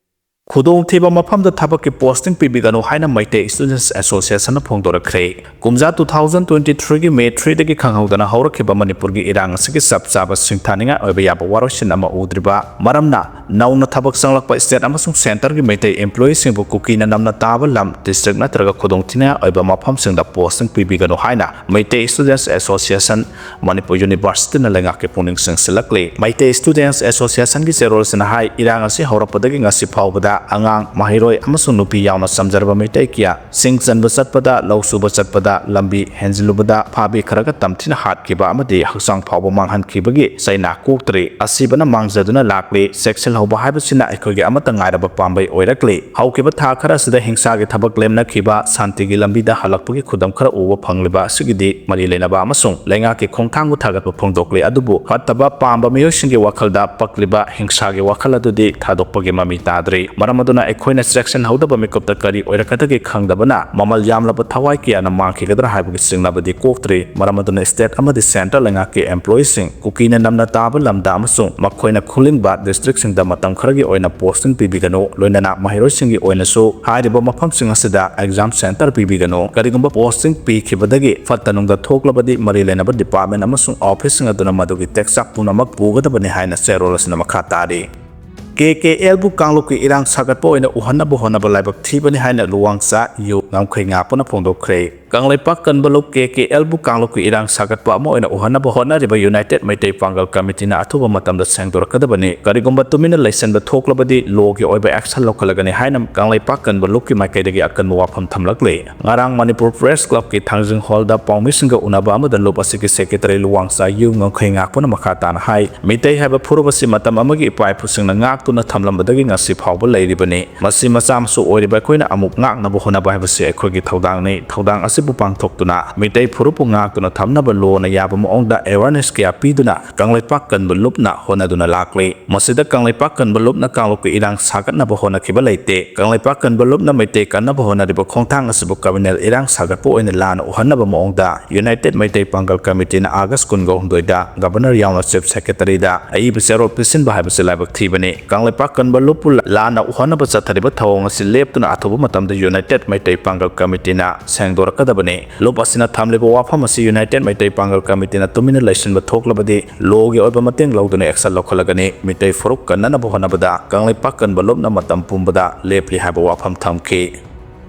ꯈꯨꯗꯣꯡꯊꯤꯕ ꯃꯐꯝꯗ ꯊꯕꯛꯀꯤ ꯄꯣꯁꯇꯤꯡ ꯄꯤꯕꯤꯒꯅꯨ ꯍꯥꯏꯅ ꯃꯩꯇꯩ ꯁ꯭ꯇꯨꯗꯦꯟꯠꯁ ꯑꯦꯁꯣꯁꯤꯌꯦꯁꯟꯅ ꯐꯣꯡꯗꯣꯔꯛꯈ꯭ꯔꯦ꯫ ꯀꯨꯝꯖꯥ ꯇꯨ ꯊꯥꯎꯖꯟ ꯇ꯭ꯋꯦꯟꯇꯤ ꯊ꯭ꯔꯤꯒꯤ ꯃꯦ ꯊ꯭ꯔꯤꯗꯒꯤ ꯈꯪꯍꯧꯗꯅ ꯍꯧꯔꯛꯈꯤꯕ ꯃꯅꯤꯄꯨꯔꯒꯤ ꯏꯔꯥꯡ ꯑꯁꯤꯒꯤ ꯆꯞ ꯆꯥꯕ ꯁꯤꯡꯊꯥꯅꯤꯡꯉꯥꯏ ꯑꯣꯏꯕ ꯌꯥꯕ ꯋꯥꯔꯣꯏꯁꯤꯟ ꯑꯃ ꯎꯗ꯭ꯔꯤꯕ ꯃꯔꯝꯅ ꯅꯧꯅ ꯊꯕꯛ ꯆꯪꯂꯛꯄ ꯁ꯭ꯇꯦꯠ ꯑꯃꯁꯨꯡ ꯁꯦꯟꯇꯔꯒꯤ ꯃꯩꯇꯩ ꯏꯝꯄ꯭ꯂꯣꯌꯤꯁꯤꯡꯕꯨ ꯀꯨꯀꯤꯅ ꯅꯝꯅ ꯇꯥꯕ ꯂꯝ, ꯗꯤꯁꯇ꯭ꯔꯤꯛ ꯅꯠꯇ꯭ꯔꯒ ꯈꯨꯗꯣꯡꯊꯤꯅꯤꯡꯉꯥꯏ ꯑꯣꯏꯕ ꯃꯐꯝꯁꯤꯡꯗ ꯄꯣꯁꯇꯤꯡ ꯄꯤꯕꯤꯒꯅꯨ ꯍꯥꯏꯅ ꯃꯩꯇꯩ ꯁ꯭ꯇꯨꯗꯦꯟꯠꯁ ꯑꯦꯁꯣꯁꯤꯌꯦꯁꯟ ꯃꯅꯤꯄꯨꯔ ꯌꯨꯅꯤꯚꯔꯁꯤꯇꯤꯅ ꯂꯩꯉꯥꯛꯀꯤ ꯄꯨꯛꯅꯤꯡ ꯆꯤꯡꯁꯤꯜꯂꯛꯂꯤ꯫ ꯃꯩꯇꯩ ꯁ꯭ꯇꯨꯗꯦꯟꯠꯁ ꯑꯦꯁꯣꯁꯤꯌꯦꯁꯟꯒꯤ ꯆꯦꯔꯣꯜꯁꯤꯅ ꯍꯥꯏ, ꯏꯔꯥꯡ ꯑꯁꯤ ꯍꯧꯔꯛꯄꯗꯒꯤ ꯉꯁꯤ ꯐꯥꯎꯕꯗ ꯑꯉꯥꯡ, ꯃꯍꯩꯔꯣꯏ ꯑꯃꯁꯨꯡ ꯅꯨꯄꯤ ꯌꯥꯎꯅ ꯆꯝꯖꯔꯕ ꯃꯤꯇꯩ ꯀꯌꯥ ꯁꯤꯡ ꯆꯟꯕ ꯆꯠꯄꯗ, ꯂꯧ ꯁꯨꯕ ꯆꯠꯄꯗ ꯂꯝꯕꯤ ꯍꯦꯟꯖꯤꯜꯂꯨꯕꯗ ꯐꯥꯕꯤ ꯈꯔꯒ ꯇꯝꯊꯤꯅ ꯍꯥꯠꯈꯤꯕ ꯑꯃꯗꯤ ꯍꯛꯆꯥꯡ ꯐꯥꯎꯕ ꯃꯥꯡꯍꯟꯈꯤꯕꯒꯤ ꯆꯩꯅꯥ ꯀꯣꯛꯇ꯭ꯔꯤ꯫ ꯑꯁꯤꯕꯅ ꯃꯥꯡꯖꯗꯨꯅ ꯂꯥꯛꯂꯤ꯫ ꯆꯦꯛꯁꯤꯜꯍꯧꯕ ꯍꯥꯏꯕꯁꯤꯅ ꯑꯩꯈꯣꯏꯒꯤ ꯑꯃꯠꯇ ꯉꯥꯏꯔꯕ ꯄꯥꯝꯕꯩ ꯑꯣꯏꯔꯛꯂꯤ꯫ ꯍꯧꯈꯤꯕ ꯊꯥ ꯈꯔ ꯑꯁꯤꯗ ꯍꯤꯡꯁꯥꯒꯤ ꯊꯕꯛ ꯂꯦꯞꯅꯈꯤꯕ, ꯁꯥꯟꯇꯤꯒꯤ ꯂꯝꯕꯤꯗ ꯍꯜꯂꯛꯄꯒꯤ ꯈꯨꯗꯝ ꯈꯔ ꯎꯕ ꯐꯪꯂꯤꯕ ꯑꯁꯤꯒꯤꯗꯤ ꯃꯔꯤ ꯂꯩꯅꯕ ꯑꯃꯁꯨꯡ ꯂꯩꯉꯥꯛꯀꯤ ꯈꯣꯡꯊꯥꯡꯕꯨ ꯊꯥꯒꯠꯄ ꯐꯣꯡꯗꯣꯛꯂꯤ꯫ ꯑꯗꯨꯕꯨ ꯐꯠꯇꯕ ꯄꯥꯝꯕ ꯃꯤꯑꯣꯏꯁꯤꯡꯒꯤ ꯋꯥꯈꯜꯗ ꯄꯛꯂꯤꯕ ꯍꯤꯡꯁꯥꯒꯤ ꯋꯥꯈꯜ ꯑꯗꯨꯗꯤ ꯊꯥꯗꯣꯛꯄꯒꯤ ꯃꯃꯤ ꯇꯥꯗ꯭ꯔꯤ꯫ ꯃꯔꯝ ꯑꯗꯨꯅ ꯑꯩꯈꯣꯏꯅ ꯆꯦꯛꯁꯤꯟꯍꯧꯗꯕ ꯃꯤꯀꯨꯞꯇ ꯀꯔꯤ ꯑꯣꯏꯔꯛꯀꯗꯒꯦ ꯈꯪꯗꯕꯅ ꯃꯃꯜ ꯌꯥꯝꯂꯕ ꯊꯋꯥꯏ ꯀꯌꯥꯅ ꯃꯥꯡꯈꯤꯒꯗ꯭ꯔꯥ ꯍꯥꯏꯕꯒꯤ ꯆꯤꯡꯅꯕꯗꯤ ꯀꯣꯛꯇ꯭ꯔꯤ꯫ ꯃꯔꯝ ꯑꯗꯨꯅ state ꯑꯃꯗꯤ centre ꯂꯩꯉꯥꯛꯀꯤ employeeꯁꯤꯡ, ꯀꯨꯀꯤꯅ ꯅꯝꯅ ꯇꯥꯕ ꯂꯝꯗ ꯑꯃꯁꯨꯡ ꯃꯈꯣꯏꯅ ꯈꯨꯂꯤꯡꯕ districtꯁꯤꯡꯗ ꯃꯇꯝ ꯈꯔꯒꯤ ꯑꯣꯏꯅ posting ꯄꯤꯕꯤꯒꯅꯨ꯫ ꯂꯣꯏꯅꯅ ꯃꯍꯩꯔꯣꯏꯁꯤꯡꯒꯤ ꯑꯣꯏꯅꯁꯨ ꯍꯥꯏꯔꯤꯕ ꯃꯐꯝꯁꯤꯡ ꯑꯁꯤꯗ exam centre ꯄꯤꯕꯤꯒꯅꯨ꯫ ꯀꯔꯤꯒꯨꯝꯕ posting ꯄꯤꯈꯤꯕꯗꯒꯤ ꯐꯠꯇ ꯅꯨꯡꯗ ꯊꯣꯛꯂꯕꯗꯤ ꯃꯔꯤ ꯂꯩꯅꯕ department ꯑꯃꯁꯨꯡ officeꯁꯤꯡ ꯑꯗꯨꯅ ꯃꯗꯨꯒꯤ ꯇꯦꯛꯆꯥꯛ ꯄꯨꯝꯅꯃꯛ ꯄꯨꯒꯗꯕꯅꯤ ꯍꯥꯏꯅ ꯆꯦꯔꯣꯜ ꯑꯁꯤꯅ ꯃꯈꯥ ꯇꯥꯔꯤ꯫ KKLꯕꯨ ꯀꯥꯡꯂꯨꯞꯀꯤ ꯏꯔꯥꯡ ꯁꯥꯒꯠꯄ ꯑꯣꯏꯅ ꯎꯍꯟꯅꯕ ꯍꯣꯠꯅꯕ ꯂꯥꯏꯕꯛ ꯊꯤꯕꯅꯤ ꯍꯥꯏꯅ ꯂꯨꯋꯥꯡꯆꯥ ꯌꯨ ꯉꯝꯈꯩ ꯉꯥꯛꯄꯅ ꯐꯣꯡꯗꯣꯛꯈ꯭ꯔꯦ꯫ ꯀꯪꯂꯩꯄꯥꯛ ꯀꯟꯕ ꯂꯨꯞ KKLꯕꯨ ꯀꯥꯡꯂꯨꯞꯀꯤ ꯏꯔꯥꯡ ꯁꯥꯒꯠꯄ ꯑꯃ ꯑꯣꯏꯅ ꯎꯍꯟꯅꯕ ꯍꯣꯠꯅꯔꯤꯕ United ꯃꯩꯇꯩ ꯄꯥꯡꯒꯜ ꯀꯃꯤꯇꯤꯅ ꯑꯊꯨꯕ ꯃꯇꯝꯗ ꯁꯦꯡꯗꯣꯔꯛꯀꯗꯕꯅꯤ꯫ ꯀꯔꯤꯒꯨꯝꯕ ꯇꯨꯃꯤꯟꯅ ꯂꯩꯁꯤꯟꯕ ꯊꯣꯛꯂꯕꯗꯤ lawꯒꯤ ꯑꯣꯏꯕ action ꯂꯧꯈꯠꯂꯒꯅꯤ ꯍꯥꯏꯅ ꯀꯪꯂꯩꯄꯥꯛ ꯀꯟꯕ ꯂꯨꯞꯀꯤ ꯃꯥꯏꯀꯩꯗꯒꯤ ꯑꯀꯟꯕ ꯋꯥꯐꯝ ꯊꯝꯂꯛꯂꯤ꯫ ꯉꯔꯥꯡ ꯃꯅꯤꯄꯨꯔ Press Clubꯀꯤ ꯊꯥꯡꯖꯤꯡ hallꯗ ꯄꯥꯎꯃꯤꯁꯤꯡꯒ ꯎꯅꯕ ꯑꯃꯗ ꯂꯨꯞ ꯑꯁꯤꯒꯤ secretary ꯂꯨꯋꯥꯡꯆꯥ ꯌꯨ ꯉꯝꯈꯩ ꯉꯥꯛꯄꯅ ꯃꯈꯥ ꯇꯥꯅ ꯍꯥꯏ, ꯃꯤꯇꯩ ꯍꯥꯏꯕ ꯐꯨꯔꯨꯞ ꯑꯁꯤ ꯃꯇꯝ ꯑꯃꯒꯤ ꯏꯄꯥ ꯏꯄꯨꯁꯤꯡꯅ ꯉꯥꯛꯇꯨꯅ ꯊꯝꯂꯝꯕꯗꯒꯤ ꯉꯁꯤ ꯐꯥꯎꯕ ꯂꯩꯔꯤꯕꯅꯤ꯫ ꯃꯁꯤ ꯃꯆꯥ ꯃꯁꯨ ꯑꯣꯏꯔꯤꯕ ꯑꯩꯈꯣꯏꯅ ꯑꯃꯨꯛ ꯉꯥꯛꯅꯕ ꯍꯣꯠꯅꯕ ꯍꯥꯏꯕꯁꯤ ꯑꯩꯈꯣꯏꯒꯤ ꯊꯧꯗꯥꯡꯅꯤ꯫ ꯊꯧꯗꯥꯡ ꯑꯁꯤꯕꯨ ꯄꯥꯡꯊꯣꯛꯇꯨꯅ ꯃꯤꯇꯩ ꯐꯨꯔꯨꯞꯄꯨ ꯉꯥꯛꯇꯨꯅ ꯊꯝꯅꯕ lawꯅ ꯌꯥꯕ ꯃꯑꯣꯡꯗ awareness ꯀꯌꯥ ꯄꯤꯗꯨꯅ ꯀꯪꯂꯩꯄꯥꯛ ꯀꯟꯕ ꯂꯨꯞꯅ ꯍꯣꯠꯅꯗꯨꯅ ꯂꯥꯛꯂꯤ꯫ ꯃꯁꯤꯗ ꯀꯪꯂꯩꯄꯥꯛ ꯀꯟꯕ ꯂꯨꯞꯅ ꯀꯥꯡꯂꯨꯞꯀꯤ ꯏꯔꯥꯡ ꯁꯥꯒꯠꯅꯕ ꯍꯣꯠꯅꯈꯤꯕ ꯂꯩꯇꯦ꯫ ꯀꯪꯂꯩꯄꯥꯛ ꯀꯟꯕ ꯂꯨꯞꯅ ꯃꯩꯇꯩ ꯀꯟꯅꯕ ꯍꯣꯠꯅꯔꯤꯕ ꯈꯣꯡꯊꯥꯡ ꯑꯁꯤꯕꯨ communal ꯏꯔꯥꯡ ꯁꯥꯒꯠꯄ ꯑꯣꯏꯅ ꯂꯥꯟꯅ ꯎꯍꯟꯅꯕ ꯃꯑꯣꯡꯗ United ꯃꯩꯇꯩ ꯄꯥꯡꯒꯜ ꯀꯃꯤꯇꯤꯅ August ꯀꯨꯟꯒ ꯍꯨꯝꯗꯣꯏꯗ Governor ꯌꯥꯎꯅ Chief Secretaryꯗ ꯑꯏꯕ ꯆꯦꯔꯣꯜ ꯄꯤꯁꯤꯟꯕ ꯍꯥꯏꯕꯁꯤ ꯂꯥꯏꯕꯛ ꯊꯤꯕꯅꯤ꯫ ꯀꯪꯂꯩꯄꯥꯛ ꯀꯟꯕ ꯂꯨꯞꯄꯨ ꯂꯥꯟꯅ ꯎꯍꯟꯅꯕ ꯆꯠꯊꯔꯤꯕ ꯊꯧꯑꯣꯡ ꯑꯁꯤ ꯂꯦꯞꯇꯨꯅ ꯑꯊꯨꯕ ꯃꯇꯝꯗ United ꯃꯩꯇꯩ ꯄꯥꯡꯒꯜ ꯀꯃꯤꯇꯤꯅ ꯁꯦꯡꯗꯣꯔꯛꯀꯗꯕꯅꯤ꯫ ꯂꯨꯞ ꯑꯁꯤꯅ ꯊꯝꯂꯤꯕ ꯋꯥꯐꯝ ꯑꯁꯤ United ꯃꯩꯇꯩ ꯄꯥꯡꯒꯜ ꯀꯃꯤꯇꯤꯅ ꯇꯨꯃꯤꯟꯅ ꯂꯩꯁꯤꯟꯕ ꯊꯣꯛꯂꯕꯗꯤ lawꯒꯤ ꯑꯣꯏꯕ ꯃꯇꯦꯡ ꯂꯧꯗꯨꯅ action ꯂꯧꯈꯠꯂꯒꯅꯤ꯫ ꯃꯤꯇꯩ ꯐꯨꯔꯨꯞ ꯀꯟꯅꯅꯕ ꯍꯣꯠꯅꯕꯗ ꯀꯪꯂꯩꯄꯥꯛ ꯀꯟꯕ ꯂꯨꯞꯅ ꯃꯇꯝ ꯄꯨꯝꯕꯗ ꯂꯦꯞꯂꯤ ꯍꯥꯏꯕ ꯋꯥꯐꯝ ꯊꯝꯈꯤ꯫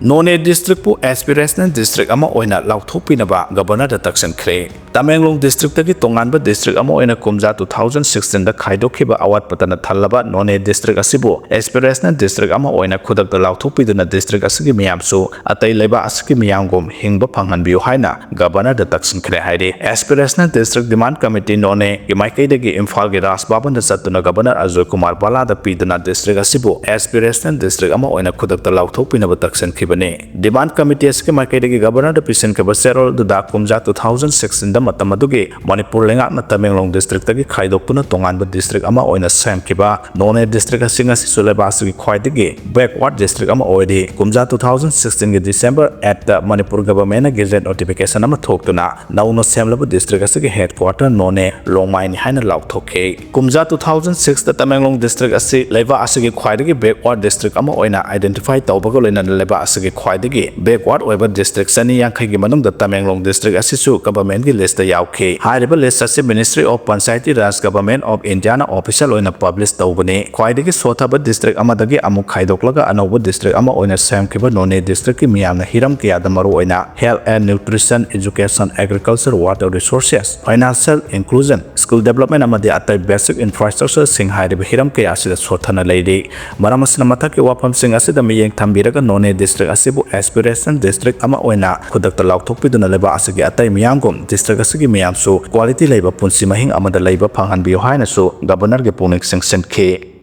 ꯅꯣꯅꯦ districtꯄꯨ aspirational district ꯑꯃ ꯑꯣꯏꯅ ꯂꯥꯎꯊꯣꯛꯄꯤꯅꯕ Governorꯗ ꯇꯛꯁꯤꯟꯈ꯭ꯔꯦ꯫ ꯇꯃꯦꯡꯂꯣꯡ districtꯇꯒꯤ ꯇꯣꯉꯥꯟꯕ district ꯑꯃ ꯑꯣꯏꯅ ꯀꯨꯝꯖꯥ two thousand sixteenꯗ ꯈꯥꯏꯗꯣꯛꯈꯤꯕ ꯑꯋꯥꯠꯄꯇꯅ ꯊꯜꯂꯕ ꯅꯣꯅꯦ district ꯑꯁꯤꯕꯨ aspirational district ꯑꯃ ꯑꯣꯏꯅ ꯈꯨꯗꯛꯇ ꯂꯥꯎꯊꯣꯛꯄꯤꯗꯨꯅ district ꯑꯁꯤꯒꯤ ꯃꯤꯌꯥꯝꯁꯨ ꯑꯇꯩ ꯂꯩꯕꯥꯛ ꯑꯁꯤꯒꯤ ꯃꯤꯌꯥꯝꯒꯨꯝ ꯍꯤꯡꯕ ꯐꯪꯍꯟꯕꯤꯌꯨ ꯍꯥꯏꯅ Governorꯗ ꯇꯛꯁꯤꯟꯈ꯭ꯔꯦ ꯍꯥꯏꯔꯤ꯫ Aspirational District Demand Committeeꯒꯤ ꯃꯥꯏꯀꯩꯗꯒꯤ ꯏꯝꯐꯥꯜꯒꯤ ꯔꯥꯖ ꯚꯕꯟꯗ ꯆꯠꯇꯨꯅ Governor ꯑꯖꯣꯏ ꯀꯨꯃꯥꯔ ꯚꯜꯂꯥꯗ ꯄꯤꯗꯨꯅ district ꯑꯁꯤꯕꯨ aspirational district ꯑꯃ ꯑꯣꯏꯅ ꯈꯨꯗꯛꯇ ꯂꯥꯎꯊꯣꯛꯄꯤꯅꯕ ꯇꯛꯁꯤꯟꯈꯤꯕꯅꯤ꯫ Demand Committee ꯑꯁꯤꯒꯤ ꯃꯥꯏꯀꯩꯗꯒꯤ Governorꯗ ꯄꯤꯁꯤꯟꯈꯤꯕ ꯆꯦꯔꯣꯜ ꯑꯗꯨꯗ ꯀꯨꯝꯖꯥ two thousand sixteenꯗ ꯃꯇꯝ ꯑꯗꯨꯒꯤ ꯃꯅꯤꯄꯨꯔ ꯂꯩꯉꯥꯛꯅ ꯇꯃꯦꯡꯂꯣꯡ districtꯇꯒꯤ ꯈꯥꯏꯗꯣꯛꯇꯨꯅ ꯇꯣꯉꯥꯟꯕ district ꯑꯃ ꯑꯣꯏꯅ ꯁꯦꯝꯈꯤꯕ ꯅꯣꯅꯦ district ꯑꯁꯤ ꯉꯁꯤꯁꯨ ꯂꯩꯕꯥꯛ ꯑꯁꯤꯒꯤ ꯈ꯭ꯋꯥꯏꯗꯒꯤ backward district ꯑꯃ ꯑꯣꯏꯔꯤ꯫ ꯀꯨꯝꯖꯥ two thousand sixteenꯒꯤ December eightꯇ Manipur Governmentꯅ gazette notification ꯑꯃ ꯊꯣꯛꯇꯨꯅ ꯅꯧꯅ ꯁꯦꯝꯂꯕ district ꯑꯁꯤꯒꯤ headquarter ꯅꯣꯅꯦ ꯂꯣꯡꯃꯥꯏꯅꯤ ꯍꯥꯏꯅ ꯂꯥꯎꯊꯣꯛꯈꯤ꯫ ꯀꯨꯝꯖꯥ two thousand sixꯇ ꯇꯃꯦꯡꯂꯣꯡ district ꯑꯁꯤ ꯂꯩꯕꯥꯛ ꯑꯁꯤꯒꯤ ꯈ꯭ꯋꯥꯏꯗꯒꯤ backward district ꯑꯃ ꯑꯣꯏꯅ identify ꯇꯧꯕꯒ ꯂꯣꯏꯅꯅ ꯂꯩꯕꯥꯛ ꯑꯁꯤꯒꯤ ꯈ꯭ꯋꯥꯏꯗꯒꯤ backward ꯑꯣꯏꯕ district ꯆꯅꯤ ꯌꯥꯡꯈꯩꯒꯤ ꯃꯅꯨꯡꯗ ꯇꯃꯦꯡꯂꯣꯡ district ꯑꯁꯤꯁꯨ Governmentꯀꯤ listꯇ ꯌꯥꯎꯈꯤ꯫ ꯍꯥꯏꯔꯤꯕ list ꯑꯁꯤ Ministry of Panchayati Raj, Government of Indiaꯅ official ꯑꯣꯏꯅ publish ꯇꯧꯕꯅꯤ꯫ ꯈ꯭ꯋꯥꯏꯗꯒꯤ ꯁꯣꯠꯊꯕ district ꯑꯃꯗꯒꯤ ꯑꯃꯨꯛ ꯈꯥꯏꯗꯣꯛꯂꯒ ꯑꯅꯧꯕ district ꯑꯃ ꯑꯣꯏꯅ ꯁꯦꯝꯈꯤꯕ ꯅꯣꯅꯦ districtꯀꯤ ꯃꯤꯌꯥꯝꯅ ꯍꯤꯔꯝ ꯀꯌꯥꯗ ꯃꯔꯨꯑꯣꯏꯅ health and nutrition, education, agriculture, water resources, financial inclusion, skill development ꯑꯃꯗꯤ ꯑꯇꯩ basic infrastructureꯁꯤꯡ ꯍꯥꯏꯔꯤꯕ ꯍꯤꯔꯝ ꯀꯌꯥ ꯑꯁꯤꯗ ꯁꯣꯠꯊꯅ ꯂꯩꯔꯤ꯫ ꯃꯔꯝ ꯑꯁꯤꯅ ꯃꯊꯛꯀꯤ ꯋꯥꯐꯝꯁꯤꯡ ꯑꯁꯤꯗ ꯃꯤꯠꯌꯦꯡ ꯊꯝꯕꯤꯔꯒ ꯅꯣꯅꯦ district ꯑꯁꯤꯕꯨ aspirational district ꯑꯃ ꯑꯣꯏꯅ ꯈꯨꯗꯛꯇ ꯂꯥꯎꯊꯣꯛꯄꯤꯗꯨꯅ ꯂꯩꯕꯥꯛ ꯑꯁꯤꯒꯤ ꯑꯇꯩ ꯃꯤꯌꯥꯝꯒꯨꯝ district ꯑꯁꯤꯒꯤ ꯃꯤꯌꯥꯝꯁꯨ quality ꯂꯩꯕ ꯄꯨꯟꯁꯤ ꯃꯍꯤꯡ ꯑꯃꯗ ꯂꯩꯕ ꯐꯪꯍꯟꯕꯤꯌꯨ ꯍꯥꯏꯅꯁꯨ Governorꯒꯤ ꯄꯨꯛꯅꯤꯡ ꯆꯤꯡꯁꯤꯟꯈꯤ꯫